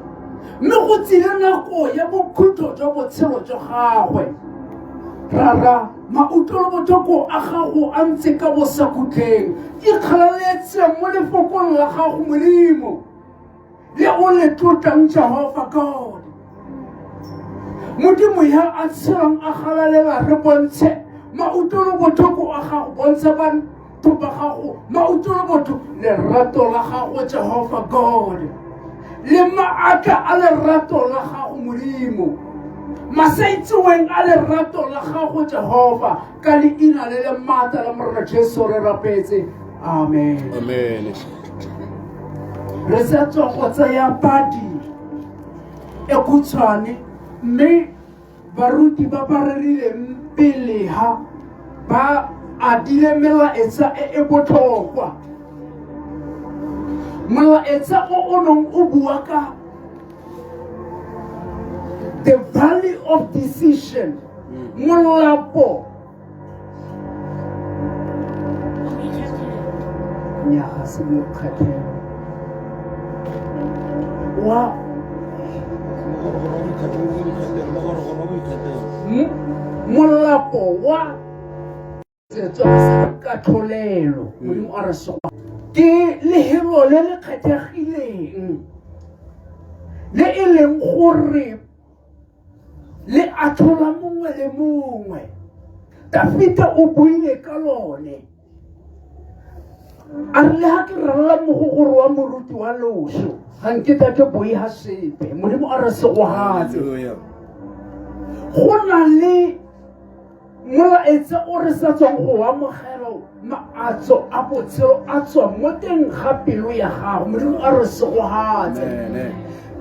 mme go tsile nako ya bokhutlo jwa botshelo jwa gagwe. Rara, mautlwelobotlhoko a gago a ntse ka bosakhutleng. Ikgalaletse mo lefokong la gago, Modimo, le o le tlotlang, Jehofa God. Modimo ya a tshelang a galalela, re bontshe mautlwelobotlhoko a gago, bontsha batho ba gago mautlwelobotlhoko, lerato la gago, Jehofa God, le maatla a lerato la gago, Modimo, masaitseweng a lerato la gago, Jehofa, ka leina le le maatla la Morena Jesu re rapetse, amen. Amen. Re sa tswa go tsaya padi e khutshwane, mme baruti ba ba rerileng pele ha ba adile melaetsa e e botlhokwa. Molaetsa o o neng o bua ka the valley of decision, molapo nyaga se boikgethelo wa molapo wa setswa katlholelo. Modimo a re soa ke lehelo le le kgethegileng le e leng gore le atlhola mongwe le mongwe. Dafita o buile ka lone, a re le ga ke ralla mogogoro wa moruti wa loso, ga nketa ke boiga sepe. Modimo a re segogatse. Go na le molaetsa o re sa tswang go amogela, maatso a botshelo a tswa mo teng ga pelo ya gago. Modimo a re segogatse.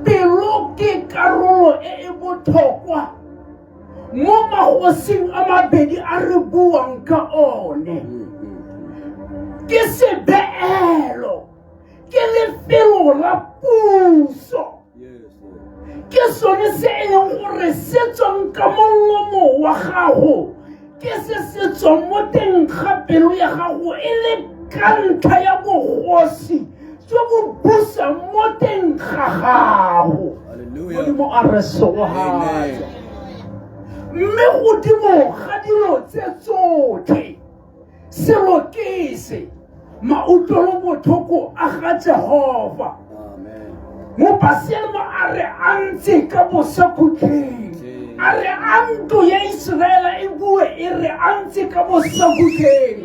Pelo ke karolo e e botlhokwa mo magosing a mabedi a re buang ka one. Ke sebeelo, ke lefelo la puso, ke sone se e leng gore se tswang ka molomo wa gago, ke se se tswang mo teng ga pelo ya gago, e le ka ntlha ya bogosi jo bo busang mo teng ga gago. Modimo a re segogatse. Mme godimo ga dilo tse tsotlhe, selo ke se, mautlwelobotlhoko a ga Jehova. Mopasielmo a re a ntse ka bosakhutleng, a re a ntlo ya Iseraela e bue e re a ntse ka bosakhutleng,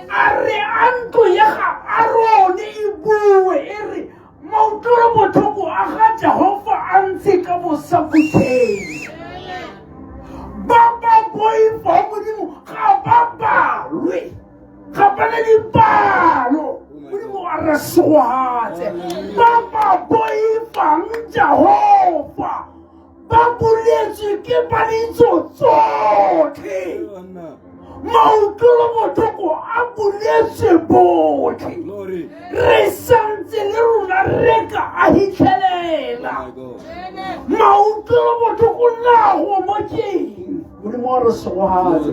a re a ntlo ya ga Arone e bue e re mautlwelobotlhoko a ga Jehova a ntse ka bosakhutleng. Ba ba boifa Modimo ga ba balwe, ga ba na dipalo. Modimo a re segogatse. Ba ba boifang Jehova ba boletswe ke ba ditso tsotlhe. Mautlwelobotlhoko a boletswe botlhe. Re santse le rona re ka a hitlhelela mautlwelobotlhoko nago mo keng. Modimo a re segogatse,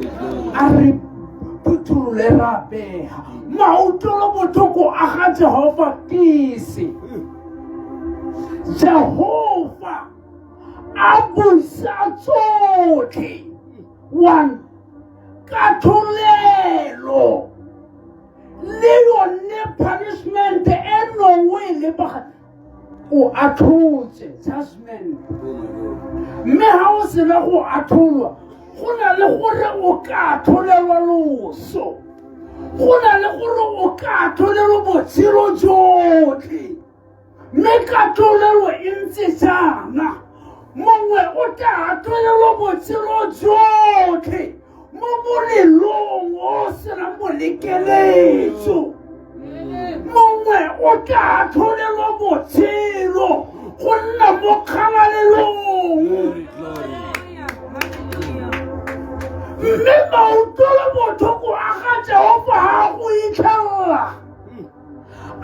a re phutholole ra bega mautlwelobotlhoko a ga Jehova ke se. Jehova a busa tsotlhe. One, katlholelo le yone punishment e nongwe e lebaga o atlhotse, judgment. Mme ga o sena go atlholwa, go na le gore o ka atlholelwa loso, go na le gore o ka atlholelwa botshelo jotlhe. Mme katlholelo e ntse jaana: mongwe o tla atlholelwa botshelo jotlhe mo molelong o senang bolekeletso, mongwe o tla atlholelwa botshelo go nna mo kgalalelong. Mme mautlwelobotlhoko a ga Jehova ga go itlhelela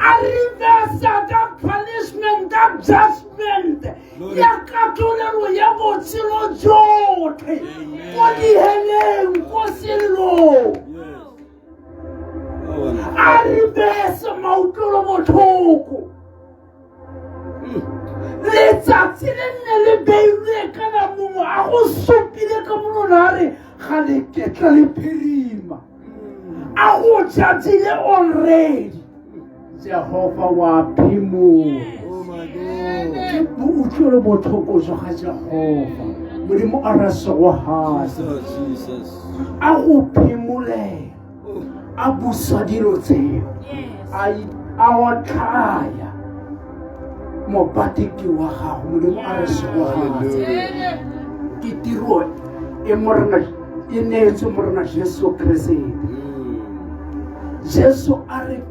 a reversa ka punishment, ka judgment ya katlholelo ya botshelo jotlhe ko diheleng, ko sellong. A re bese mautlwelo botlhoko. Letsatsi le nne le beilwe kana mongwe a go supile ka monona a re ga le ketla le phirima. A go judgile already. Jehova wa phimola. Oh my God. Ke boutlwelo botlhoko jwa ga Jehova. Modimo a re segogatse. Jesus, Jesus. A go phimolela. Oh, A busa dilo tseo. A otlhaya mopatiki wa gago. Modimo a re segogatse. hallelujah. Ke tiro e Morena e neetswe Morena Jesu Keresete. Jesu a re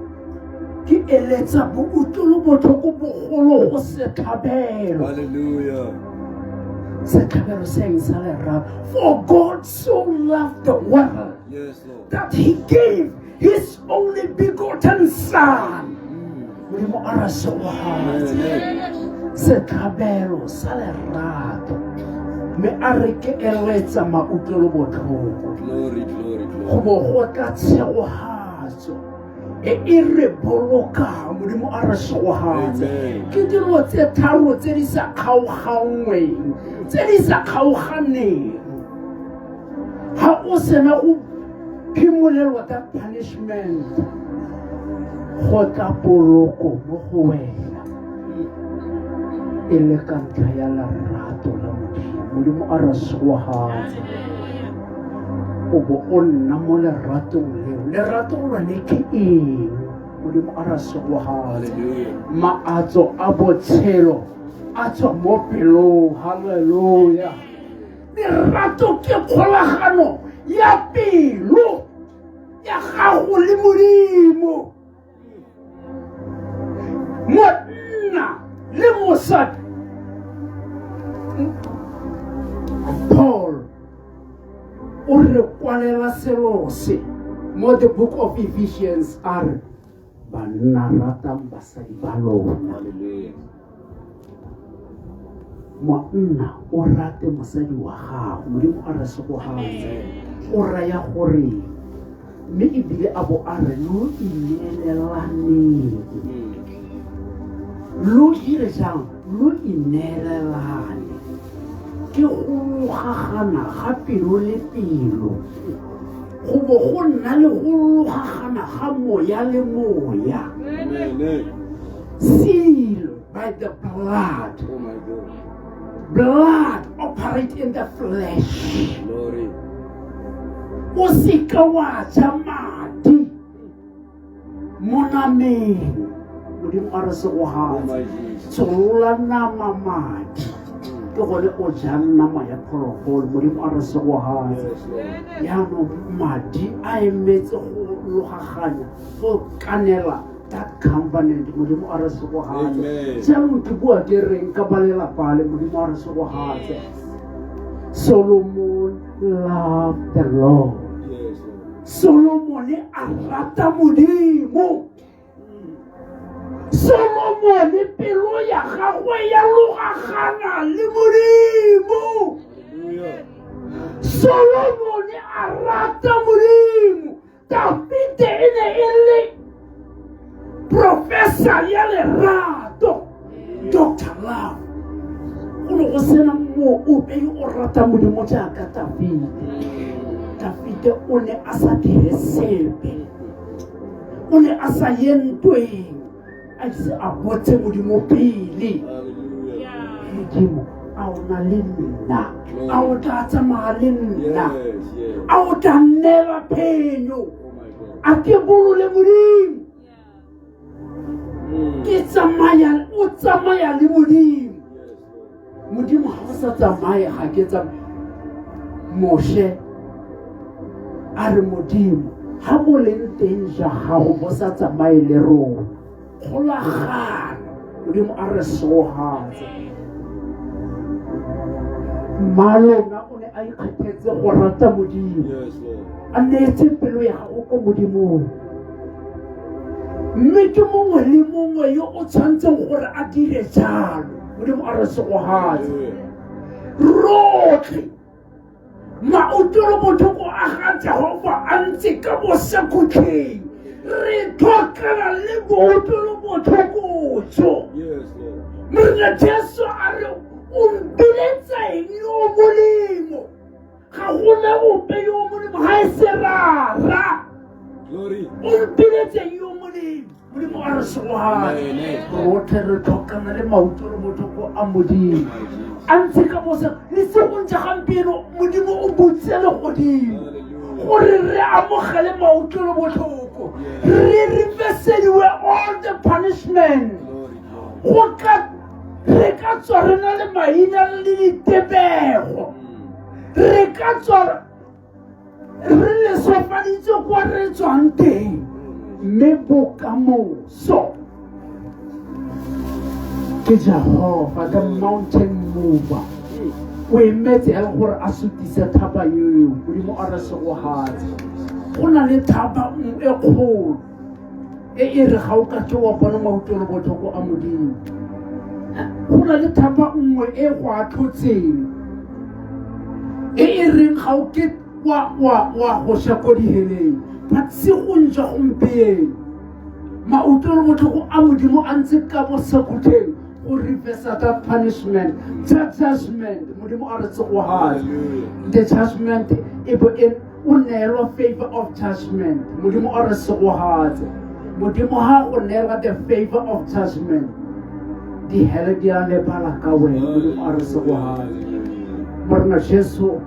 ke eletsa boutlwelo botlhoko bogolo go setlhabelo. Hallelujah. Setlhabelo seng sa lerato. For God so loved the world Yes, Lord. that he gave his only begotten son. Modimo a re segogatse. Amen. Setlhabelo sa lerato. Mme a re ke eletsa mautlwelo botlhoko. Glory, glory, Go glory. bo go tla tshegogatso e e re bolokang. Modimo a re segogatse. Amen. Ke dilo tse tharo tse di sa kgaoganngweng, tse di sa kgaoganeng. Ha o sena go phimolelwa ka punishment, go tla poloko mo go wena e le ka ntlha ya lerato la Modimo. Modimo a re segogatse. O bo o nna mo leratong leo. Lerato lone ke eng? Modimo a re segogatse. Hallelujah. Maatso a botshelo a tswa mo pelong. Hallelujah. Lerato ke kgolagano ya pelo ya gago le Modimo. Monna le mosadi. Paul o re kwalela selo se mo the book of Ephesians a re banna ratang basadi ba lona. Hallelujah. Monna o rate mosadi wa gago. Modimo a re segogatse. O raya gore mme ebile a bo a re lo ineelelaneng. Lo dire jang? Lo ineelelane. Ke go logagana ga pelo le pelo. Go bo go nna le go logagana ga moya le moya. Amen. Sealed by the blood. Oh my God. Blood operate in the flesh. Glory. O seka wa ja madi mo nameng. Modimo a re Oh segogatse. my Jesus. Tsholola nama madi. Ke gone o jang nama ya phologolo. Modimo a re segogatse. Yes, Lord. Jaanong madi a emetse go logaganya, go kanela that covenant. Modimo a re segogatse. Amen. Jaanong ke bua ke reng ka ba lelapa le? Modimo a re segogatse. Solomon loved the Lord. Yes, Lord. Solomon a rata Modimo. Solomon pelo ya gagwe ya logagana le Modimo. Hallelujah. Solomon a rata Modimo. Dafite e ne e le professor ya lerato, Doctor Love. Go ne go sena mo ope yo o ratang Modimo jaaka Dafite. Dafite o ne a sa dire sepe. O ne a sa ye ntweng a ise a botse Modimo pele. Hallelujah. Modimo, a o na le nna? A o tla tsamaya le nna? Yes, yes. A o tla nneela phenyo? Oh my God. A ke bolole Modimo? Ke tsamaya, o tsamaya le Modimo. Yes, Lord. Modimo ha o sa tsamaye ga ke tsamaye. Moshe a re Modimo, ha bo leng teng ja gago bo sa tsamaye le rona. Kgolagano. Modimo a re segogatse. Mmalona o ne a ikgethetse go rata Modimo. Yes, Lord. A neetse pelo ya gago ko Modimong. Mme ke mongwe le mongwe yo o tshwanetseng gore a dire jalo. Modimo a re segogatse. Hallelujah. Rotlhe mautlwelo botlhoko a ga Jehova a ntse ka bosakhutleng. Re tlhokana le boutlwelobotlhoko jo. Yes, Lord. Morena Jesu a re o mpiletsa eng yo o molemo? Ga gona ope yo o molemo ga e se rara. Glory. O mpiletse eng yo o molemo? Modimo a re segogane. Amen. Rotlhe re tlhokana le mautlwelobotlhoko a Modimo. A ntse ka bosa le segong ja gampieno Modimo o butse legodimo Hallelujah. gore re amogele mautlwelobotlhoko, re reversediwe all the punishment. Glory, glory. Go ka re ka tswa re na le maina le ditebego, re ka tswa re lesofaditse kwa re tswang teng, mme bokamoso ke Jehova the mountain mover. O emetse hela gore a sutise thaba eo. Modimo a re segogatse. Go na le thaba nngwe e kgolo e e re ga o ka ke wa bona mautlwelobotlhoko a Modimo. Go na le thaba nngwe e go atlhotseng e e reng ga o ke wa go sha ko diheleng. But segong jwa gompieno mautlwelobotlhoko a Modimo a ntse ka bosakhutleng go reversa that punishment, that judgment. Modimo a re tsegogatse. Hallelujah. The judgment e bo e o neelwa favor of judgment. Modimo a re segogatse. Modimo ha go neela the favor of judgment, dihele di a lebala ka wena. Modimo a re segogatse. Morena Jesu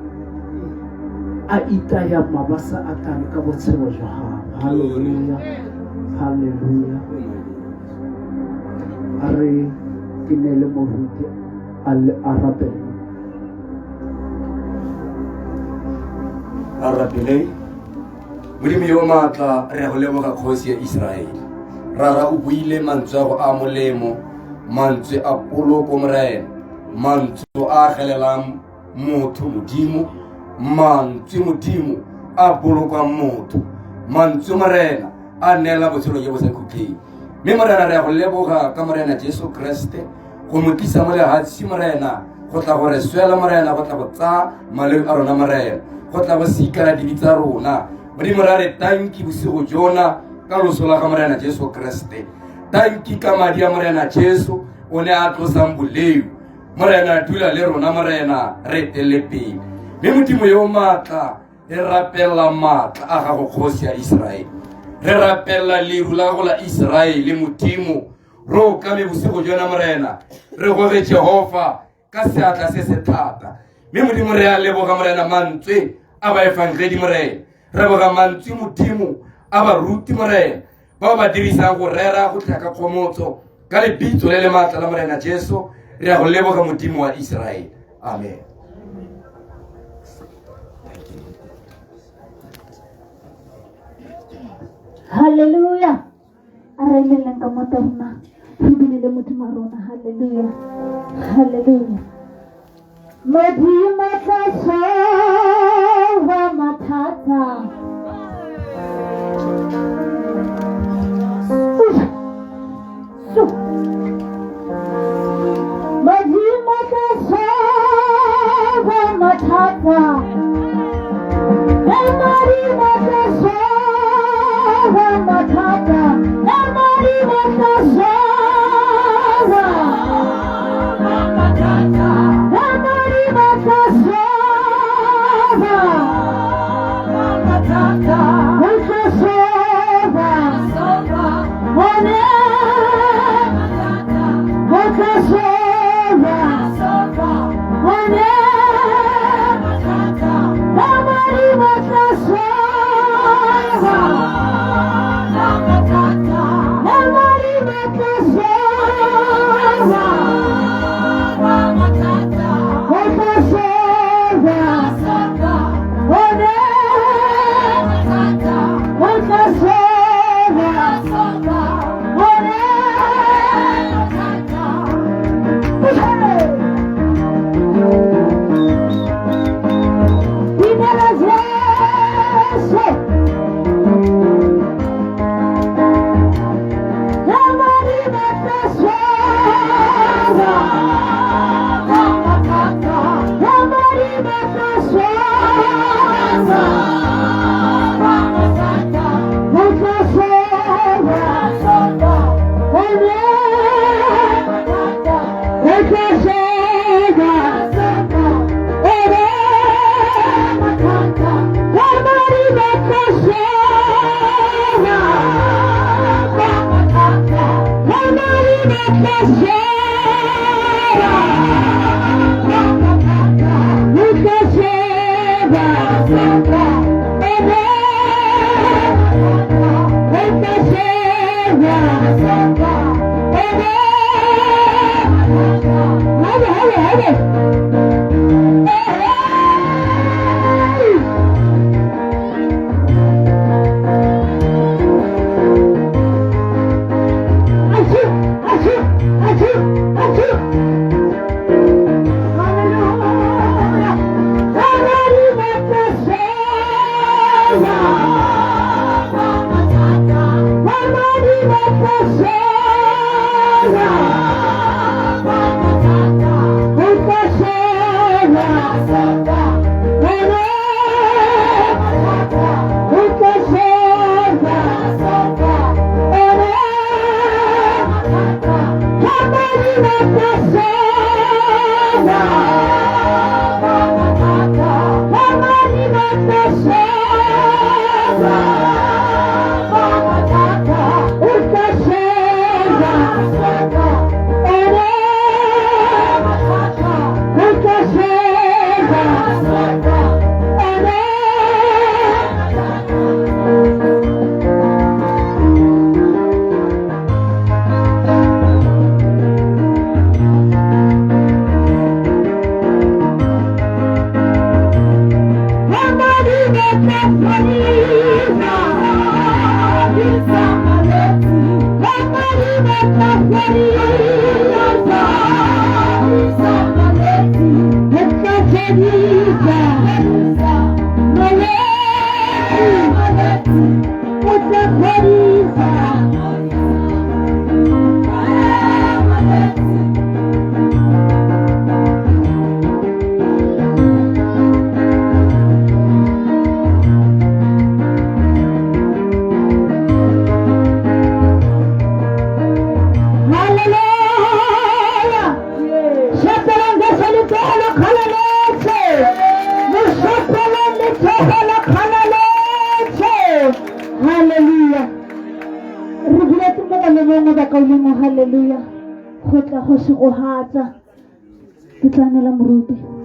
a itaya mabasa a tane ka botshelo jwa gagwe. Hallelujah. Hallelujah. A re ke neele moruti a le arabele. A rapeleng. Modimo yo o maatla, re a go leboga kgosi ya Iseraele. Rara o buile mantswe a go a molemo, mantswe a poloko Morena, mantswe a agelelang motho Modimo, mantswe Modimo a bolokang motho, mantswe Morena a neela botshelo jo bo sa khutleng. Mme Morena re a go leboga ka Morena Jesu Kriste go mo tlisa mo lehatshe Morena, go tla go re swela Morena, go tla go tsaya maleo a rona Morena, go tla go sikara dibi tsa rona. Modimo ra re tanki bosigo jona ka loso la ga Morena Jesu Kriste. Tanki ka madi a Morena Jesu o ne a tlosang boleo. Morena dula le rona Morena, re etelle pele. Mme Modimo yo o maatla, re rapella maatla a gago kgosi ya Iseraele. Re rapella leru la gago la Iseraele Modimo. Re okame bosigo jona Morena, re goge Jehova ka seatla se se thata. Mme Modimo re a leboga Morena mantswe a baefangedi Morena. Re leboga mantswe Modimo a baruti Morena, bao ba dirisang go rera go tlha ka kgomotso ka lebitso le le maatla la Morena Jesu. Re a go leboga Modimo wa Iseraele. Amen. Hallelujah. A re emeleng ka mo rona, re binele Modimo wa rona. Hallelujah. Hallelujah. Modimo tla solva mathata. Modimo tla solva mathata. Modimo tla solva mathata. Modimo tla solva mathata. Modimo tla solva mathata. O tla solva Hallelujah. Go tla go segohatsa. Ke tla neela moruti.